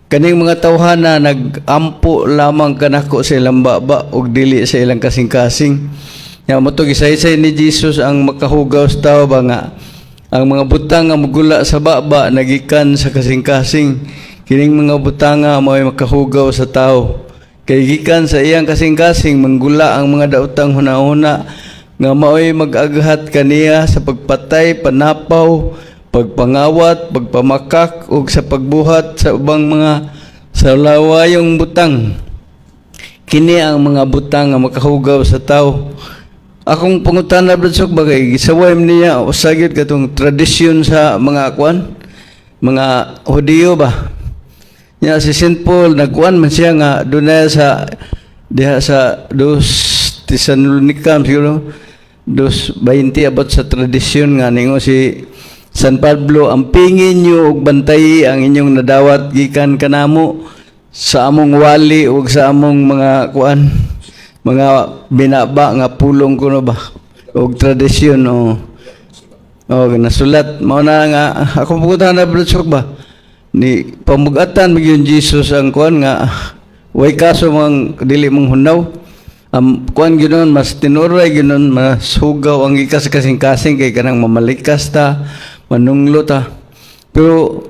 kaning mga tawhana nagampo lamang kanako sa ilang baba ug dili sa ilang kasing-kasing. Nya mo to gisaysay ni Jesus ang makahugaw sa tawo ba nga ang mga butang nga mugula sa baba nagikan sa kasing-kasing. Kining mga butang nga mao'y makahugaw sa tawo kay gikan sa iyang kasing-kasing manggula ang mga daotang hunahuna nga mao'y mag-aghat kaniya sa pagpatay, panapaw, pagpangawat, pagpamakak ug sa pagbuhat sa ubang mga salawayong butang. Kini ang mga butang nga makahugaw sa tao. Akong pangutana, Brad Sok, ba kay gisaway man niya usa gyud katong tradisyon sa mga kuan, mga Hudiyo ba. Nya si St. Paul nagkuan man siya nga dunay sa diha sa dos Tesalonica siguro 2:20 about sa tradisyon nga ningo si San Pablo, "Ampingin niyo og bantayi ang inyong nadawat gikan kanamo sa among wali ug sa among mga kuan, mga binaba nga pulong kuno ba og tradisyon o o nasulat." Mao na nga ako pangutana, Brad Sok, ba ni pamugatan magyun Jesus ang kuan nga way kaso mang dili mong hunaw ang kuan gyud, mas tinuray gyud, mas hugaw ang gikas kasing-kasing kay kanang mamalikas ta, manunglo ta. Pero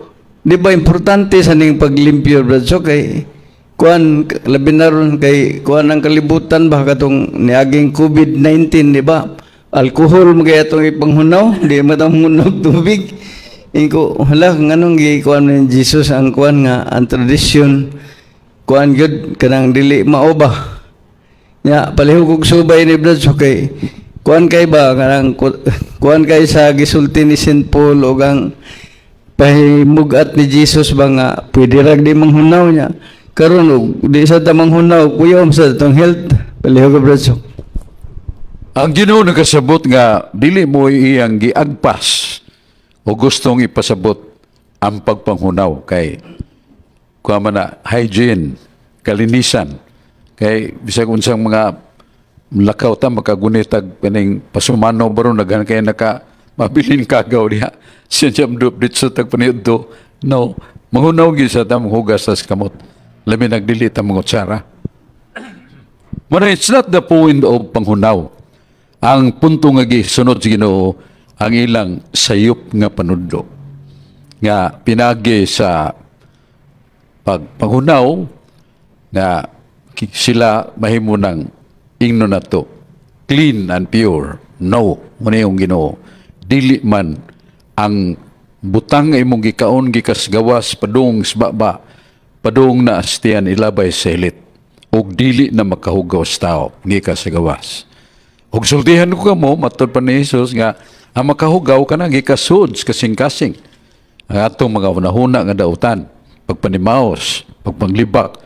di ba importante sa ning paglimpyo, Brad Sok, kay kuan labi na ron kay kuan ang kalibutan ba, katong niaging COVID-19, di ba? Alkohol mo kaya itong ipanghunaw, di man ta manghunaw og tubig. Inko, hala, nganong gikuan ni Jesus ang kuan nga ang tradisyon kuan gyud kanang dili mao ba? Nya palihog og subay ni Brad, so kay kuan kay ba kanang kuan kay sa gisulti ni St. Paul ug ang pahimugat ni Jesus ba nga pwede ra di manghunaw niya karon og di sa ta manghunaw, kuyaw sa atong health? Palihog, Brad Sok. Ang Ginoo nagkasabot nga dili mo iyang giagpas o gustong ipasabot ang pagpanghunaw kay kuha man na hygiene, kalinisan. Kay bisag unsang mga lakaw ta, makagunitag kaning pasumano baro, naghan kay naka mabilin kagaw diha. Siya jam dup ditso tag paniudto. No, manghunaw gyud sa ta, manghugas tas kamot. Labi nagdili ta mangutsara. But it's not the point of panghunaw. Ang punto nga gisunod sa Ginoo ang ilang sayop nga panudlo nga pinagi sa pagpanghunaw nga sila mahimo ng ingno na to clean and pure. No, muna yung Ginoo, dili man ang butang nga imong gikaon gikas gawas padung sa baba, padung na astian ilabay sa hilit ug dili na makahugaw sa tao gikas sa gawas. Ug sultihan ko kamo, matod pa ni Jesus nga ang makahugaw kanang gikas sa kasing-kasing. Ang atong mga hunahuna nga dautan, pagpanimaos, pagpanglibak,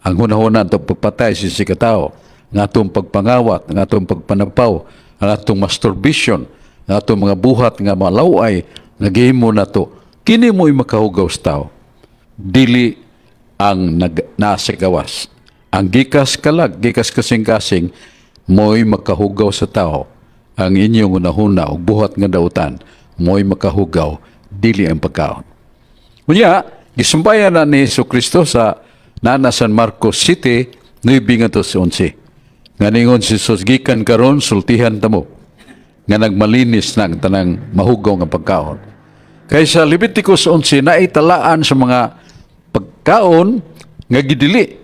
ang hunahuna atong pagpatay sa si katao, ang atong pagpangawat, ang atong pagpanapaw, ang atong masturbation, ang atong mga buhat nga malaway nga gihimo nato. Kini mo'y makahugaw sa tao. Dili ang nasa gawas. Ang gikas kalag, gikas kasing-kasing, mo'y makahugaw sa tao. Ang inyong hunahuna o buhat nga dautan, mo'y makahugaw, dili ang pagkaon. Unya, gisumbayan na ni Hesus Kristo sa nana San Marcos City, 9:11. Nga ningon si Jesus, "Gikan karon sultihan tamo nga nagmalinis na ang tanang mahugaw nga pagkaon." Kay sa Leviticus 11, naitalaan sa mga pagkaon nga gidili.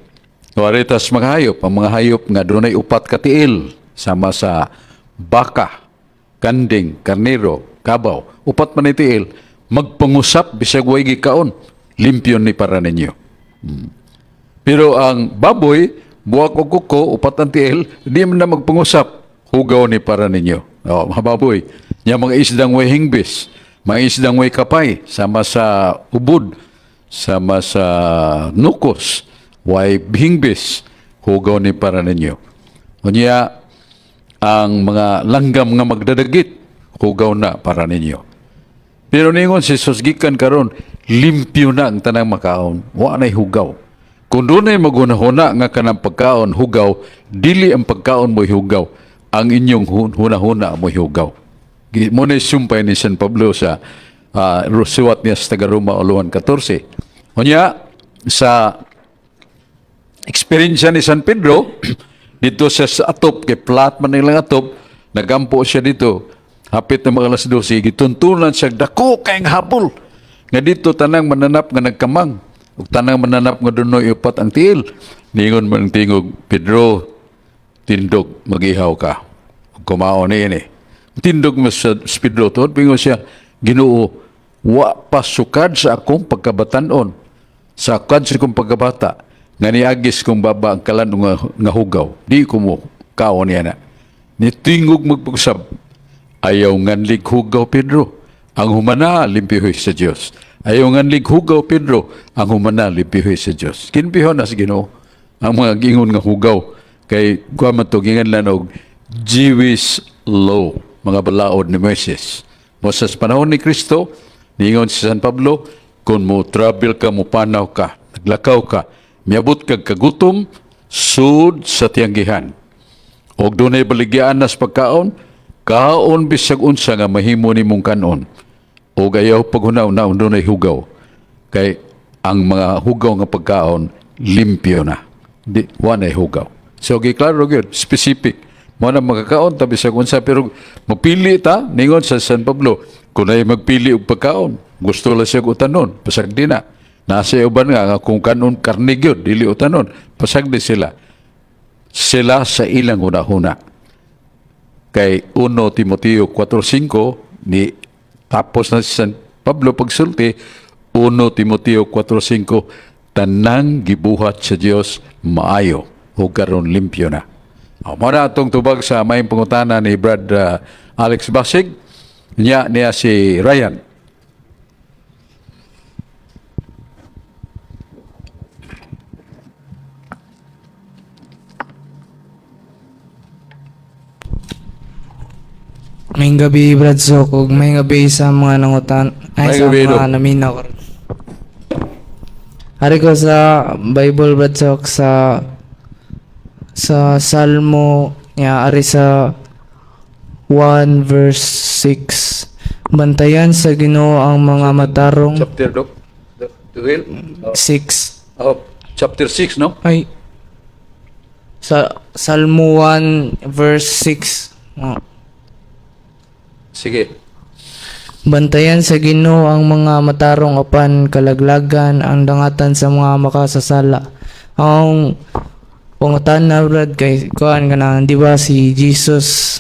Waritas mga hayop, ang mga hayop nga dunay upat ka tiil, sama sa baka, kanding, karnero, kabaw, upat man ni tiil, magpangusap bisag way gikaon, limpyo ni para ninyo. Pero ang baboy, buwak o kuko, upat ang tiil, di man na magpangusap, hugaw ni para ninyo. O, mga baboy. Nya mga isdang way hingbis, mga isdang way kapay, sama sa ubod, sama sa nukos, way hingbis, hugaw ni para ninyo. Unya, ang mga langgam nga magdadagit, hugaw na para ninyo. Pero ningon si Jesus, gikan karon, limpyo na ang tanang makaon, wa na'y hugaw. Kung dunay maghunahuna nga kanang pagkaon hugaw, dili ang pagkaon mo'y hugaw, ang inyong hunahuna mo'y hugaw. Mo na sumpay ni San Pablo sa suwat niya sa taga-Roma 8:14. Unya, sa eksperyensya ni San Pedro, dito siya sa atop, kay flat man nilang atop, nagampo siya dito, hapit na mga alas 12, gituntunan siya, dako kayong habol. Nga dito tanang mananap nga nagkamang, ug tanang mananap nga dunoy upat ang tiil. Ningon man ang tingog, "Pedro, tindog, magihaw ka. Ug kumaon ni ini." Tindog mo sa Pedro, tuod, pingon siya, "Ginoo, wa pa sukad sa akong pagkabatanon, sa sukad sa akong pagkabata, nga niagis kong baba ang kalan nga hugaw. Di ko mo kaon niya na." Nitingog magpagsab, "Ayaw nganlig hugaw, Pedro. Ang humana, limpyohoy sa Dios. Ayaw nganlig hugaw, Pedro. Ang humana, limpyohoy sa Dios." Kinpiho na sa Ginoo ang mga gingon nga hugaw. Kay kuha man to, gingan lang og Jewish law, mga balaod ni Moises. Mo sa panahon ni Kristo, ningon si San Pablo, kung mo travel ka, mo panaw ka, naglakaw ka, miabot kag kagutom, sud sa tiyanggihan. Og dunay baligyaan nas pagkaon, kaon bisag unsa nga mahimo nimong kanon. Og ayaw paghunaw na dunay hugaw. Kay ang mga hugaw nga pagkaon limpyo na. Di wa nay hugaw. So giklaro gyud, specific. Mo na makakaon ta bisag unsa, pero mapili ta, ningon sa San Pablo, kung ay magpili og pagkaon, gusto lang siya utanon, pasag di na. Nasa uban nga kung kanon karne gyud, dili utanon, pasag di sila. Sila sa ilang hunahuna. Kay 1 Timoteo 4:5 ni tapos na si San Pablo pagsulti 1 Timoteo 4:5, tanang gibuhat sa Dios maayo ug karon limpyo na. O, mao na atong tubag sa may pangutana ni Brad Alex Basig. Niya niya si Ryan. Maayong gabi, Brad Sok, ug maayong gabi sa mga nangutan ay Maayong sa gabi, mga Dok. naminaw. Ari ko sa Bible, Brad Sok, sa Salmo niya, ari sa 1 verse 6. Bantayan sa Ginoo ang mga matarong. Chapter, Dok? Duhil? 6. Oh, chapter 6, no? Ay, sa Salmo 1 verse 6. Oh. Sige. Bantayan sa Ginoo ang mga matarong apan kalaglagan ang dangatan sa mga makasasala. Ang pangutana, Brad, kay kuan kana, di ba si Jesus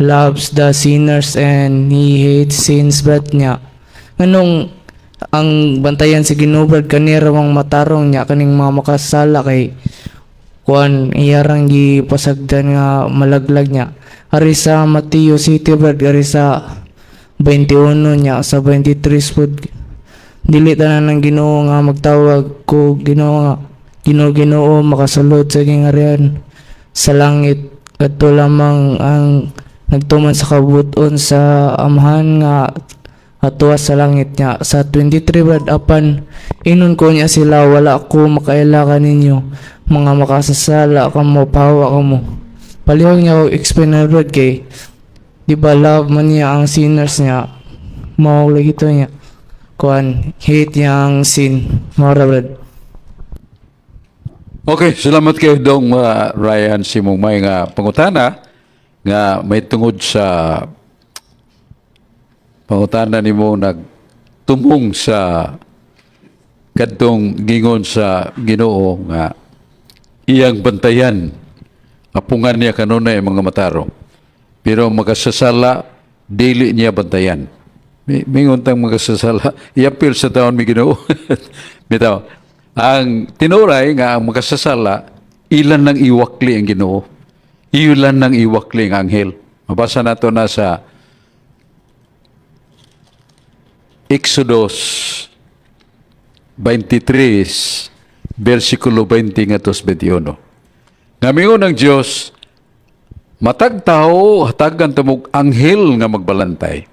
loves the sinners and he hates sins, Brad, niya? Nganong ang bantayan sa Ginoo, Brad, kanira mang matarong niya kaning mga makasala kay kuan iyarang gipasagdan nga malaglag niya? Ari sa Mateo City, Brad, ari sa 21 niya sa 23 pud, dili tanan ng Ginoo nga magtawag ko Ginoo nga Ginoo, Ginoo makasulod sa gingharian sa langit, kadto lamang ang nagtuman sa kabut-on sa Amahan nga atuwa sa langit. Niya sa 23, Brad, apan inon ko niya sila, wala ko makaila kaninyo, mga makasasala kamo, pahawa kamo. Palihog niya og explain na, Brad, kay di ba love man niya ang sinners niya, mao lagi to niya kuan hate niya ang sin. Mao ra, Brad. Okay, salamat kayo dong Ryan Simong may nga pangutana nga may tungod sa pangutana nimo nagtumong sa kadtong gingon sa Ginoo nga iyang bantayan, apungan niya kanunay ang mga matarong pero makasasala dili niya bantayan. Mingon tang makasasala iapil sa taon mi Ginoo. Bitaw ang tinuray nga ang makasasala ilan nang iwakli ang Ginoo, ilan nang iwakli ang anghel. Mabasa nato na sa Exodus 23 versikulo 20 ngadto 21. Nga mingon ang Dios, matag tao hatagan tamog anghel nga magbalantay.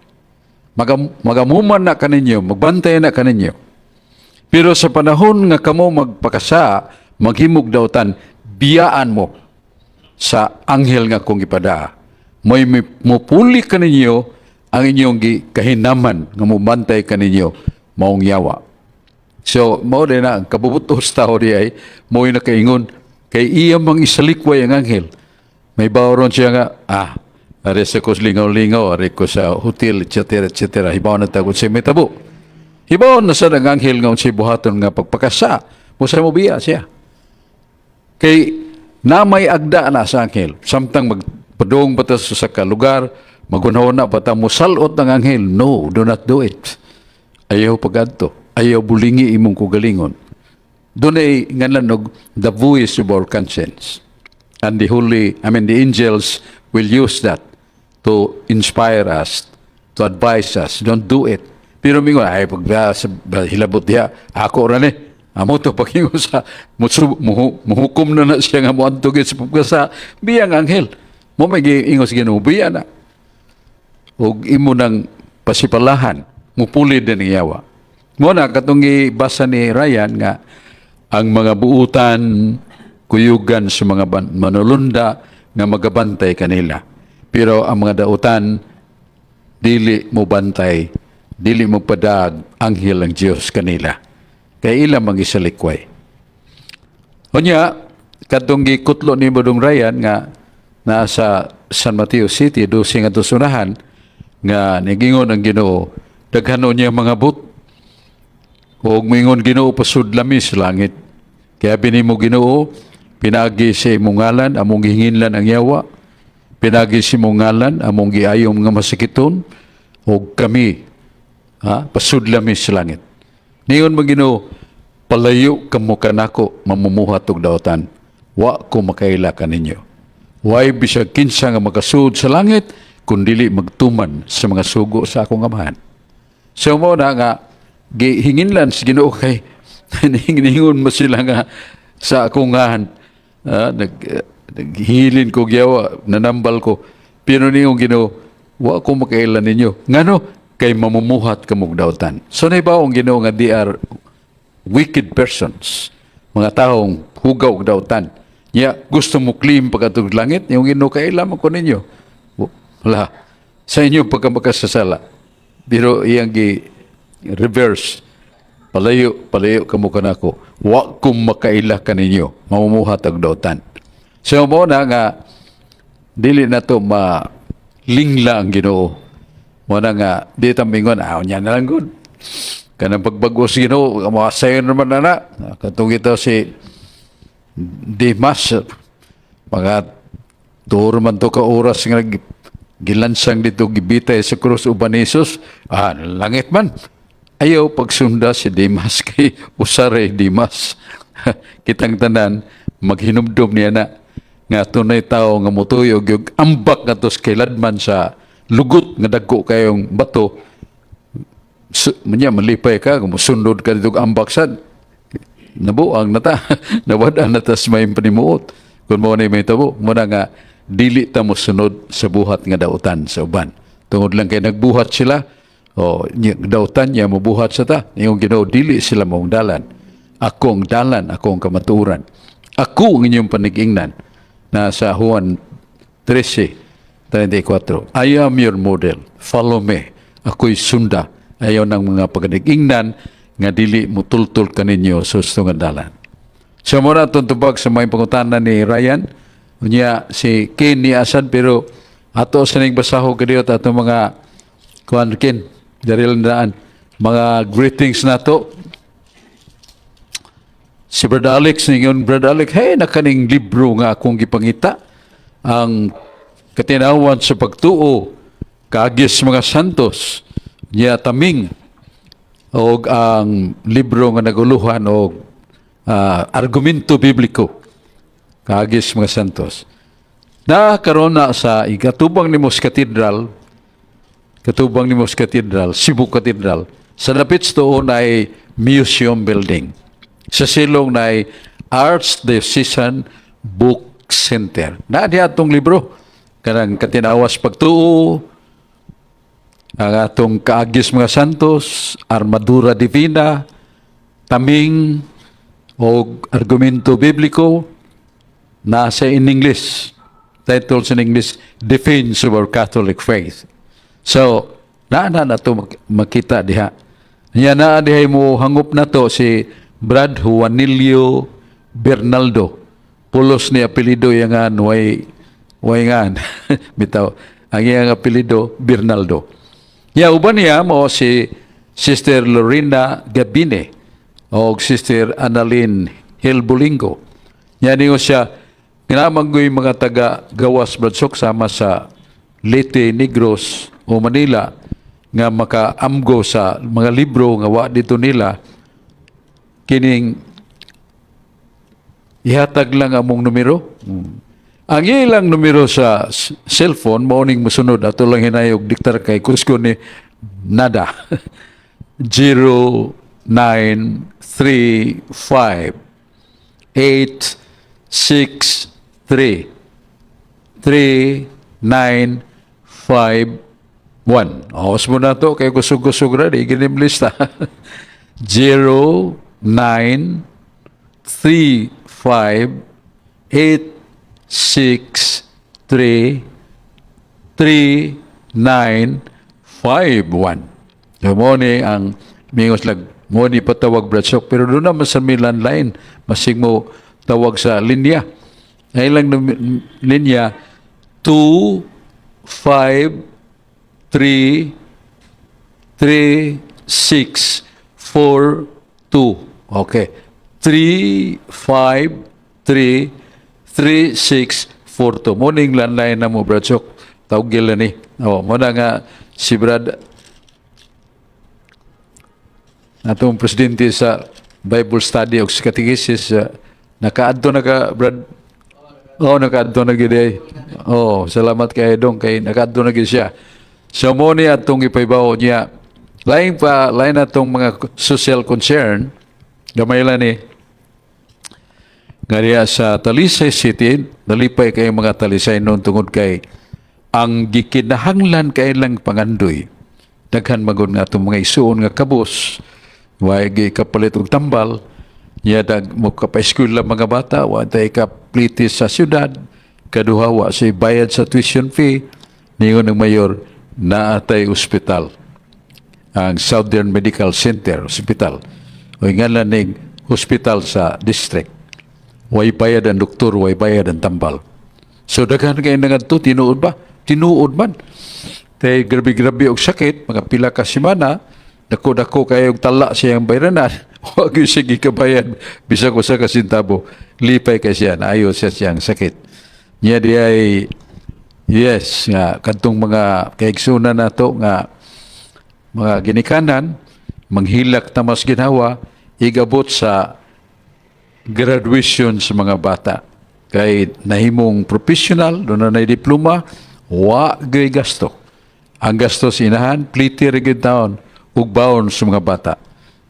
Magamuman na kaninyo, magbantay na kaninyo. Pero sa panahon nga kamo magpakasa, maghimog dautan, biyaan mo sa anghel nga kong ipadaa. May mupuli kaninyo ang inyong kahinaman nga mubantay kaninyo maong yawa. So, mao din na ang kabubutos tao di ay mo'y nakaingon kay iya mang isalikway ang anghel. May bawron siya nga, ari sa kos lingaw-lingaw, ari ko sa hotel, etc., etc. Hibaw na tagod siya may tabo. Hibaw na sa ang anghel nga unsay buhaton nga pagpakasa, musa mo biya siya. Kay na may agda na sa anghel, samtang magpadung pa ta sa ka lugar, magunhaw na pa ta musalot ng anghel, no, do not do it. Ayaw pagadto, ayaw bulingi imong kugalingon. Doon ay ngalan og the voice of our conscience. And the holy, I mean the angels will use that to inspire us, to advise us, don't do it. Pero mingon, ay pag sa hilabot diha, ako ra ni. Amo to pagingon sa muhukom na na siya nga moadto gid sa pagkasa biyang anghel. Mo may giingos Ginoo biya na. Ug imo nang pasipalahan, mupuli din ang yawa. Mo na katong gibasa ni Ryan nga ang mga buutan kuyugan sa mga manulunda nga magabantay kanila. Pero ang mga dautan dili mo bantay, dili mo padag anghel ang Dios kanila. Kay ila mangisalikway. Unya, kadtong gikutlo ni Bodong Ryan nga nasa San Mateo City, 12 nga tusunahan, nga nigingon ang Ginoo, daghanon niya mga but. Ug mingon Ginoo, pasudlami sa langit. Kaya binimo Ginoo, pinaagi sa imong ngalan, among gihinginlan ang yawa. Pinagi sa imong ngalan, among giayom nga masakiton, og kami, ha, pasudla mi sa langit. Niingon man Ginoo, "Palayo kamo kanako, mamumuhat og daotan. Wa ko makaila kaninyo." Way bisag kinsa nga makasud sa langit kung dili magtuman sa mga sugo sa akong Amahan. So mao na nga gihinginlan sa Ginoo kay ningon mo sila nga sa akong ngahan, naghilin ko giyawa, nanambal ko, pero niyong Ginoo, "Wa ko makaila ninyo." Ngano? Kay mamumuhat kamog dautan. So naibaw ang Ginoo nga they are wicked persons, mga taong hugaw og dautan. Ya, gusto mo claim pagkatug langit, yung Ginoo, "Kaila man ko ninyo. Wala. Sa inyo pagkamakasasala." Pero iyang gi reverse. "Palayo, palayo kamo kanako. Wa ko makaila kaninyo. Mamumuhat og dautan." So mao na nga dili na to malingla ang Ginoo. Mao na nga di ta mingon, "Ah, unya na lang gud. Kanang pagbag-o sa Ginoo, mga sayo naman na na." Katong ito si Dimas, mga turo man to ka oras nga gilansang dito, gibitay sa krus uban ni Jesus, ah, langit man. Ayaw pagsunda si Dimas kay usare Dimas. Kitang tanan maghinumdum niya na nga tunay tao nga mutuyog yung ambak nga tos kailanman sa lugot nga dagko kayong bato. So, manya malipay ka kung musundod ka dito ambak sad, nabuang na ta, nawad-an na ta sa may panimuot kung mao na may tabo. Mao na nga dili ta mosunod sa buhat nga dautan sa uban tungod lang kay nagbuhat sila o dautan niya, mobuhat sa ta. Yung Ginoo, dili sila maong dalan. Ako ang dalan, ako ang kamatuoran, ako ang inyong panigingnan, na sa Juan 13:34, "I am your model, follow me." Ako'y sunda. Ayaw ng mga paganigingnan nga dili mutultol kaninyo sa husto nga dalan. So mao na itong tubag sa mga pangutana ni Ryan. Unya si Ken ni Asad, pero ato sa ning basaho kadiyot ato mga kuan. Ken, Daryl daan mga greetings nato. Si Brad Alex ningon, "Brad Alex, hey, nakaning libro nga akong gipangita, ang Katinawan sa Pagtuo, Kaagis Mga Santos, niya taming og ang libro nga naguluhan og Argumento Bibliko, Kaagis Mga Santos." Na karon na sa ikatubang ni Mos Cathedral, katubang ni Mos Cathedral, Cebu Cathedral, sa dapit doon ay museum building. Sa silong na ay Archdiocesan Book Center. Na diha atong libro. Kanang Katinawas Pagtuo, ang atong Kaagis Mga Santos, Armadura Divina, taming o Argumento Bibliko, nasa in English. Titles in English, Defense of Our Catholic Faith. So, naa na na to makita diha. Niya naa diha mo hangop na to si Brad Juanillo Bernaldo. Pulos ni apelyido yang ngan way ngan. Bitaw. Ang iyang apelyido Bernaldo. Ya uban niya mo si Sister Lorena Gabine o Sister Annalyn Hilbulingo. Nya niyo siya kinamanggoy mga taga Gawas, Bradsok, sama sa Leyte, Negros o Manila nga makaamgo sa mga libro nga wa dito nila, kining ihatag lang among numero. Ang ilang numero sa cellphone mao ning mosunod. Ato lang hinayog diktar kay Cusco ni nada. 0 9 3 5 8 6 3 3 9 5 1. Awas mo na to kay kusog-kusog ra di ginim lista. 0 9 3 5 8 6 3 3 9 5 1. So mao ni ang mingos lag mo ni patawag, Brad Sok, pero doon naman sa Milan line masig mo tawag sa linya ay lang linya 2 5 3 3 6 4 2. Okay. 3 5 3 3 6 42. Morning landline na mo, Brad Sok. Tawgil na ni. Oh, muna nga si Brad atong presidente sa Bible Study o sa Catechesis, nakaadto na ka, Brad. Oo, nakaadto na gid ay. Oh, salamat kay Dong kay nakaadto na gid siya. So mo ni atong ipahibaw niya. Lain pa, lain atong mga social concern, gamay lang ni nga diha sa Talisay City, nalipay kay mga Talisay noon tungod kay ang gikinahanglan kay lang pangandoy. Daghan magod nga atong mga isuon nga kabus, way gi kapalit og tambal, nya dag mo kapa-eskwela mga bata, wa tay kapliti sa syudad, kaduha wa say bayad sa tuition fee, ningon ng mayor, naa tay ospital ang Southern Medical Center Hospital. O nga ning hospital sa district. Way bayad ang doktor, way bayad ang tambal. So daghan kay nangadto, tinuod ba? Tinuod man. Kay grabe-grabe og sakit, mga pila ka semana, dako-dako kayo og tala siyang bayranan. Wa gyud siya gikabayad bisag usa ka sentabo. Lipay kay siya, naayo siya siyang sakit. Nya di ay yes nga kadtong mga kaigsunan nato nga mga ginikanan manghilak ta mas ginhawa igabot sa graduation sa mga bata kay nahimong professional, doon na diploma, wa gyud gasto. Ang gasto sa inahan, pliti ra gyud taon ug baon sa mga bata.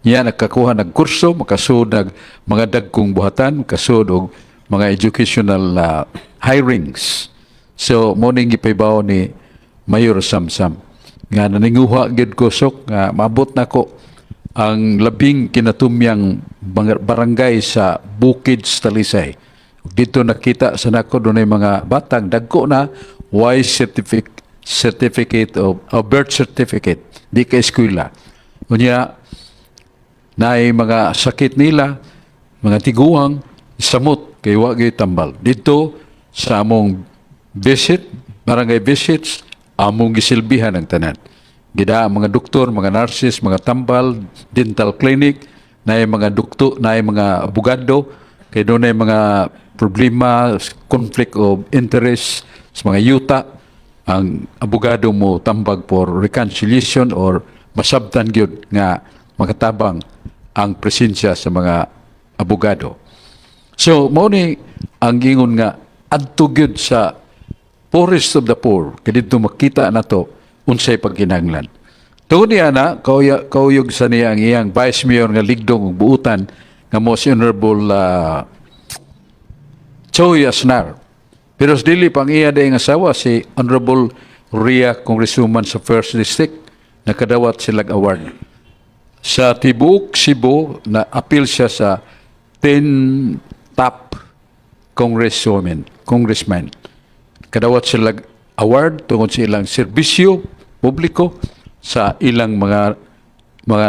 Niya nakakuha ng kurso, makasud nag mga dagkong buhatan, makasud og mga educational hirings. So mo ning gipahibaw ni Mayor Samsam nga naninguha gyud ko sok nga maabot nako ang labing kinatumyang barangay sa Bukid sa Talisay. Dito nakita sa nako dunay mga batang dagko na Y certificate certificate of birth certificate, di ka eskwela. Unya naay mga sakit nila, mga tiguang, samot kay wa gyud tambal. Dito sa among visit, barangay visits, among gisilbihan ang tanan. Gida ang mga doktor, mga nurses, mga tambal, dental clinic, naay mga doktor, naay mga abogado, kay dunay mga problema, conflict of interest sa mga yuta, ang abogado mo tambag for reconciliation or masabtan gyud nga makatabang ang presensya sa mga abogado. So, mao ni ang gingon nga adto gyud sa poorest of the poor, kay didto makita nato unsay pagkinahanglan. Tungod niya na, kauyog sa niya ang iyang vice mayor nga ligdong ug buutan nga mo si Honorable Choy Asnar. Pero sa dili pang iya dayong asawa si Honorable Ria, congresswoman sa First District, nakadawat silag award. Sa tibuok Cebu na apil siya sa 10 top congresswomen, congressmen. Kadawat sila award tungod sa ilang serbisyo publiko sa ilang mga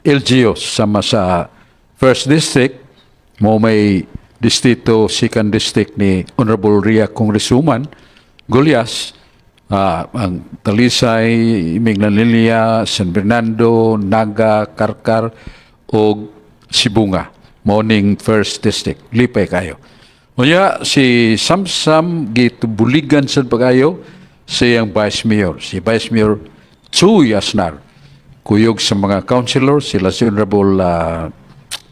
LGUs sama sa First District mo may distrito second district ni Honorable Ria Congresswoman Golias, ang Talisay, Minglanilla, San Fernando, Naga, Carcar ug Sibonga morning First District. Lipay kayo. Unya si Samsam gitubuligan sa pagayo sa iyang Vice Mayor, si Vice Mayor Chuy Asnar. Kuyog sa mga councilor, sila si Honorable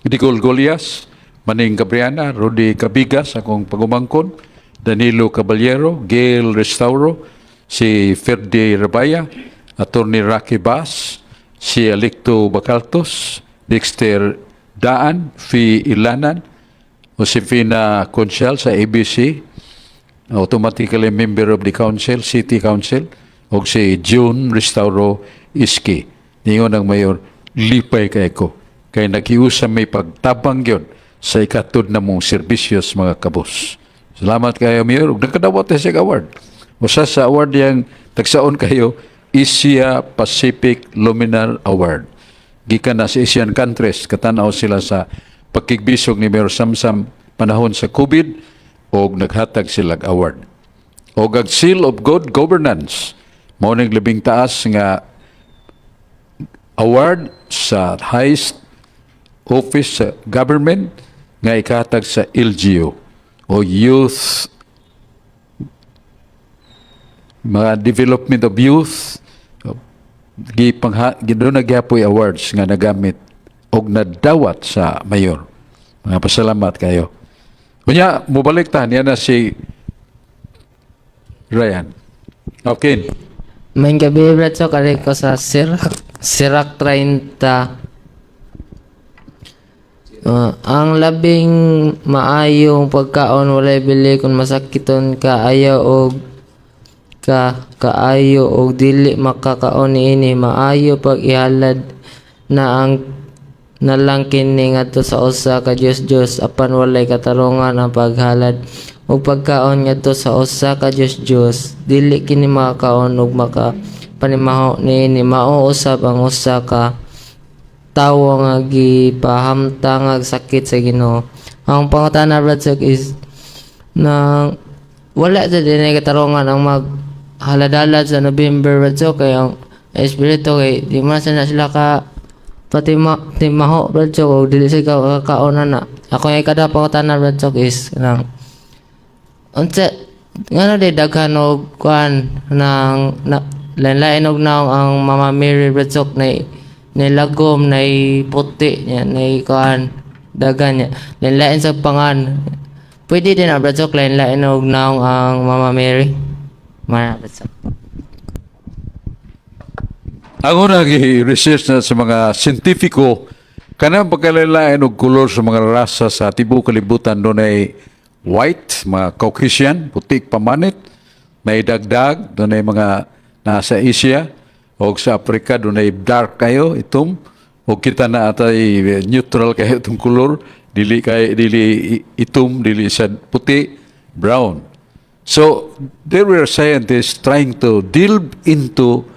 Nicole Golias, Maning Gabriana, Rudy Cabigas, akong pagumangkon, Danilo Caballero, Gail Restauro, si Ferdi Rabaya, Attorney Rocky Bass, si Alicto Bacaltos, Dexter Daan, Fi Ilanan, Josefina Conchal sa ABC, automatically member of the council, city council, o si June Restauro Iski. Ningon ang mayor, lipay kay ko. Kay nakiusam may pagtabang yun sa ikatod na mong serbisyo sa mga kabus. Salamat kayo, Mayor. Ug nakadawat siya award. Usa sa award yang tagsaon kayo, Asia Pacific Luminar Award. Gikan na sa Asian countries, katanaw sila sa pagkigbisog ni Mayor Samsam panahon sa COVID og naghatag sila award. Og ang Seal of Good Governance, mao ning labing taas nga award sa highest office sa government nga ikahatag sa LGU o Youth Mga development of youth, gipangha doon nagyapoy awards nga nagamit og nadawat sa mayor. Mga pasalamat kayo. Kunya, mubalik ta niya na si Ryan. Okay. Maayong gabi, Brad. So, kare ko sa Sirach 30. Ang labing maayong pagkaon walay bili kung masakiton ka, ayaw og ka kaayo og dili makakaon niini. Maayo pag ihalad na ang nalang kini ngadto sa usa ka dios-dios, apan walay katarungan ang paghalad og pagkaon ngadto sa usa ka dios-dios. Dili kini makakaon ug maka panimaho niini. Mao usab ang usa ka tawo nga gipahamtang ag sakit sa Ginoo. Ang pangutana, Brad Sok, is na wala sa din katarungan ang mag halad-halad sa November, Brad Sok, kay ang espiritu kay di man sa na sila ka pati ma, timaho, Brad Sok, og dili sila kakaon na. Ako yung kada pangutana, Brad Sok, is nang unsa ngano di daghan og kuan nang na, lain-lain og naong ang Mama Mary, Brad Sok, na nilagom na puti niya na kuan dagan niya lain-lain sa pangan? Pwede din na, Brad Sok, lain-lain og naong ang Mama Mary Mara, Brad Sok? Ang una research na sa mga siyentipiko, kanang pagkalain og kolor sa mga rasa sa tibuok kalibutan, dunay white, mga Caucasian, putik pamanit, may dagdag, dunay mga nasa Asia, o sa Africa, dunay dark kayo, itom, o kita na atay neutral kayo itong kolor, dili kay dili itom, dili sa puti, brown. So there were scientists trying to delve into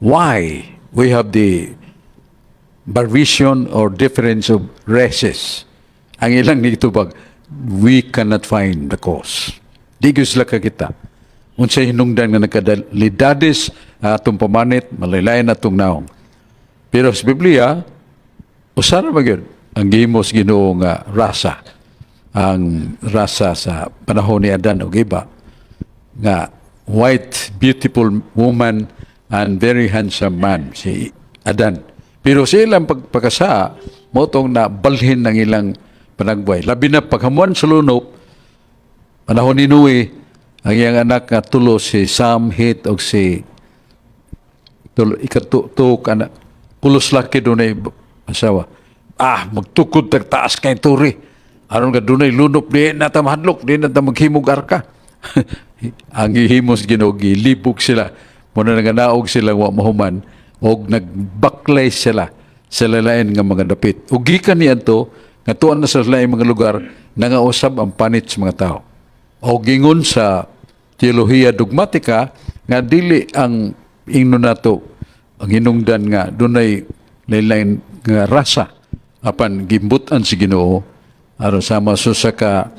why we have the variation or difference of races. Ang ilang nitubag, we cannot find the cause. Di gyud sila kakita unsay hinungdan nga nagkalidades atong pamanit, malaylain atong naong. Pero sa Biblia, usa ra ba gyud ang gihimo sa Ginoo nga rasa. Ang rasa sa panahon ni Adan ug Eva nga white, beautiful woman and very handsome man, si Adan. Pero sa ilang pagpakasa, mao tong na balhin ng ilang panagbuhay. Labi na paghamuan sa lunop, panahon ni Noe, ang iyang anak nga tulo, si Sam, Het, o si tulo, ikatutok, anak, pulos laki dunay asawa. Ah, magtukod tag taas kay turi. Aron nga dunay lunop, di na ta mahadlok, di na ta maghimog arka. Ang gihimos Ginoo, gilibog sila. Muna nanganaog sila wa mahuman og nagbaklay sila sa lalain nga mga dapit. Ug gikan niadto nga tuan na sa laing mga lugar, nangausab ang panit sa mga tao. O gingon sa teolohiya dogmatika nga dili ang ingno nato ang hinungdan nga dunay lain nga rasa, apan gimbut-an si Ginoo aron sama so sa ka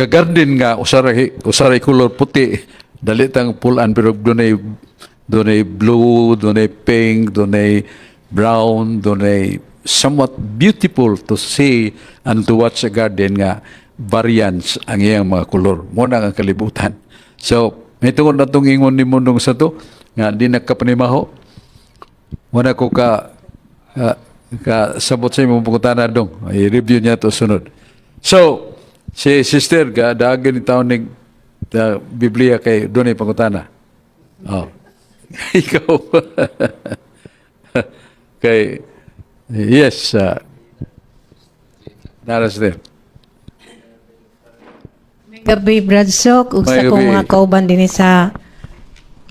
garden nga usa ra kolor puti, dali tang pulan, pero dunay blue, dunay pink, dunay brown, dunay somewhat beautiful to see and to watch a garden nga variants ang iyang mga kolor. Mo na ang kalibutan. So may tungod na itong ingon ni mundong sa to nga di nagkapanimaho. Wala ko ka sabot sa imong pangutana dong. I-review niya to sunod. So, si sister ga dagan ni taon ning Biblia kay dunay pangutana. Oh. Ikaw. Kay yes, Naras there. Gabi, Brad Sok, ug sa May kong gabi. mga kauban dinhi sa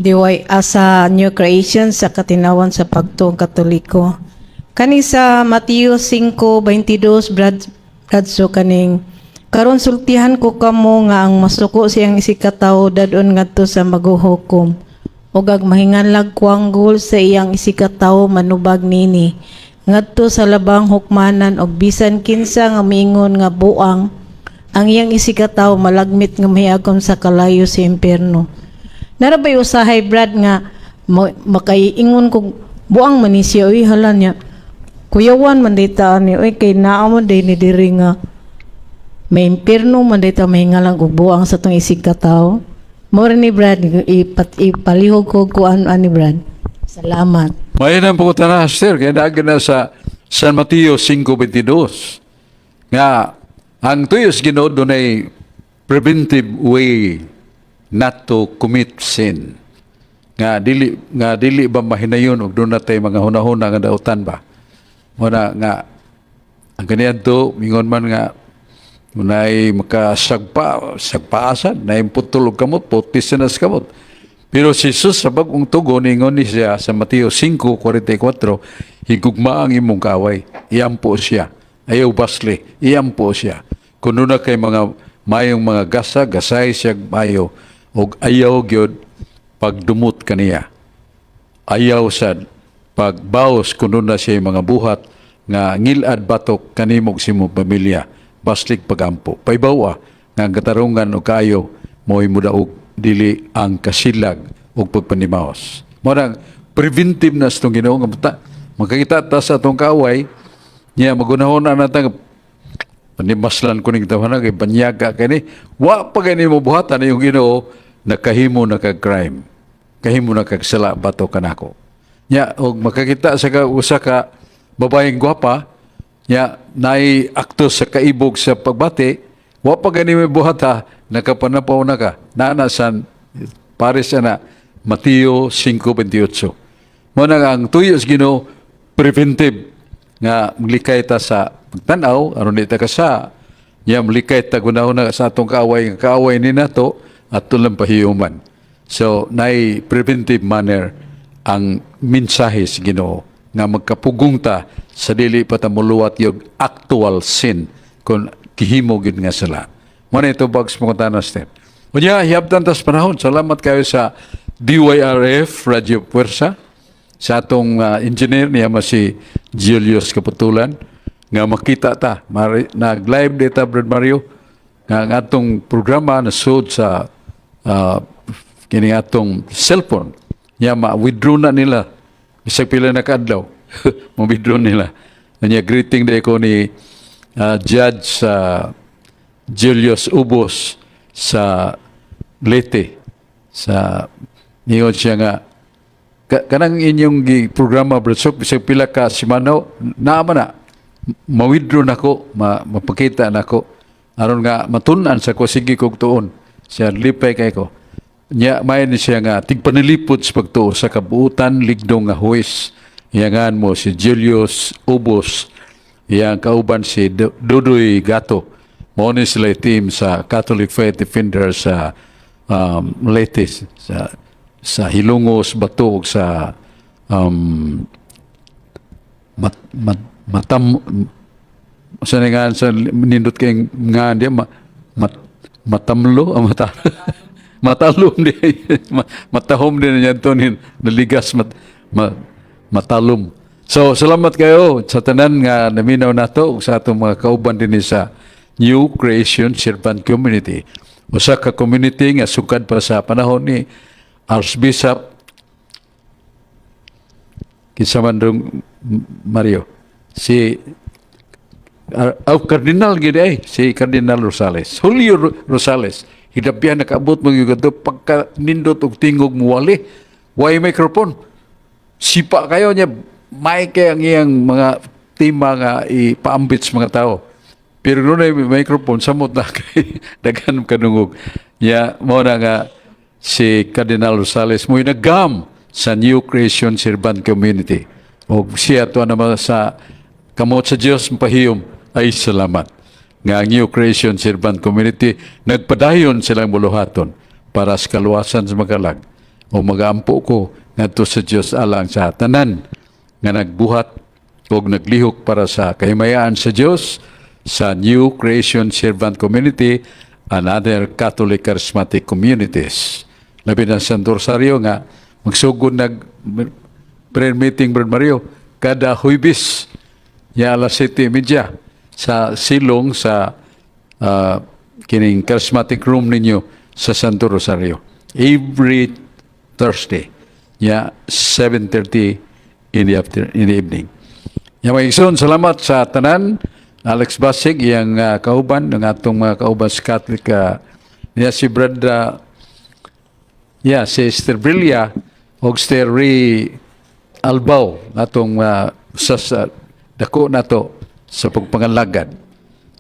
DY, sa New Creation sa Katinawan sa Pagtuong Katoliko. Kani sa Mateo 5:22, Brad Sok, kaning karon sultihan ko kamo nga ang masuko siyang isigkatawo dad-on ngadto sa maguhukom ug ag mahinganlag kwanggol sa iyang isigkatawo manubag nini ngadto sa labang hukmanan, og bisan kinsa nga miingon nga buang ang iyang isigkatawo malagmit nga mahiagom sa kalayo sa impyerno. Narabay usahay, Brad, nga makaiingon kog buang man ni siya, uy hala niya. Kuyawan man dita ani, uy, kay naa man day ni diri nga may impyerno man dita mahingalang og buang sa tong isigkatawo. Mao ni, Brad, ipalihog ko kuan ani, Brad. Salamat. May nang pangutana, sir, kaya naagi na sa San Mateo 5:22. Nga, ang tuyo sa Ginoo dunay preventive way not to commit sin. Nga dili ba mahinayon og doon natay mga hunahuna nga dautan ba? Muna nga ang kaniadto mingon man nga munay makasagpa sagpaasad na putol og kamot, putis na sa kamot. Pero si Jesus sa bag-ong tugon, ingon ni siya sa Mateo 5:44, "Higugma ang imong kaaway, iampo siya. Ayaw basli, iampo siya. Kung na kay mga mayong mga gasa, gasay siya mayo, og ayaw gyud pagdumot kaniya. Ayaw sad pagbaos kuno na siya mga buhat nga ngilad batok kanimo ug sa imong pamilya, baslig pagampo. Paybawa nga ang katarungan o kaayo mo'y mudaog, dili ang kasilag ug pagpanimaos." Mao nang preventive na sa itong Ginoo nga makakita ta sa atong kaaway niya, magunahon na natang panimaslan ko ning tawhana kay banyaga kani, wa pa gani mo buhatan yung Ginoo, nakahimo na kag crime, kahimo na kag sala batok kanako nya. Og makakita sa ka usa ka babaeng gwapa nya naay akto sa kaibog sa pagbati, wa pa gani mo buhata, nakapanapaw na ka naa san pares ana Mateo 5:28. Mo na nga ang tuyo sa Ginoo preventive nga maglikay ta sa pagtan-aw aron di ta kasa nya, malikay ta gunahon na sa atong kaaway nga kaaway ni nato ato lang pahiuman. So nay preventive manner ang mensahe sa Ginoo nga magkapugong ta sa dili pa ta muluwat yung actual sin kung gihimo gyud nga sala. Mo na ito bags mo step. Unya, hiyabtan tas panahon. Salamat kayo sa DYRF Radio Puwersa, sa atong engineer niya ma si Julius Kaputulan nga makita ta nag-live data, Brad Mario, nga ang atong programa nasud sa kini atong cellphone nya, ma-withdraw na nila bisag pila na kaadlaw, ma-withdraw nila nya. Greeting day ko ni Judge Julius Ubos sa Leyte. Sa ningon siya nga kanang inyong gi programa, Brad Sok, bisag pila ka semana naa man na ma-withdraw nako, mapakita nako aron nga matun-an sa ko, sige kog tuon siya, lipay kay ko nya. May ni siya nga tigpanilipod sa pagtuo sa kabuutan ligdong nga huwes. Iyangan mo si Julius Ubos, iyang kauban si Dudoy Gato. Mo ni sila team sa Catholic Faith Defenders sa Leyte, sa Hilongos, Bato ug sa mat, mat, matam sa nga sa nindot kay nga di ma, mat, matamlo ang mata matalom di matahom din niya to ni naligas mat, ma, matalom. So salamat kayo sa tanan nga naminaw nato ug sa atong mga kauban dinhi sa New Creation Servant Community, usa ka community nga sukad pa sa panahon ni Archbishop kinsa man dong, Mario, si oh, Cardinal gid ay si Cardinal Rosales, Julio Rosales. Hidapyan nakaabot mo gyud kadto pagka nindot og tingog muwali, way microphone, sipa kayo niya, may kay ang iyang mga tema nga ipaambit sa mga tao. Pero doon ay may microphone, samot na kay daghan kadungog ya. Mo na nga si Cardinal Rosales mo'y nagam sa New Creation Servant Community. O siya to naman sa kamot sa Dios pahiyom ay salamat nga ang New Creation Servant Community nagpadayon silang buluhaton para sa kaluwasan sa magalag. O magaampo ko ngadto sa Dios alang sa tanan nga nagbuhat og naglihok para sa kahimayaan sa Dios sa New Creation Servant Community and other Catholic Charismatic communities. Labi na sa Santo Rosario nga magsugod nag prayer meeting, Brad Mario, kada Huybis ya alas 7:30 sa silong sa kining charismatic room ninyo sa Santo Rosario every Thursday ya 7:30 in the evening. Ya, mga igsoon, salamat sa tanan. Alex Basig, iyang kauban, ng atong mga kauban sa Catholic, niya si Brad Yeah, si Sister Brilia og Sister Ray Albao atong sa dako nato sa pagpangalagad.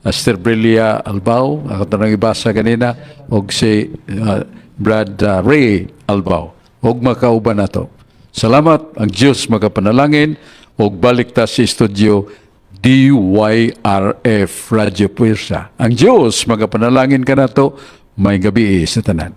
Sister Brilia Albao, ako tanang ibasa ganina, og si Brad Ray Albao. Og makauban nato. Salamat, ang Diyos magapanalangin, og balik ta sa studio DYRF Radyo Puwersa. Ang Diyos magapanalangin kanato, maayong gabii sa tanan.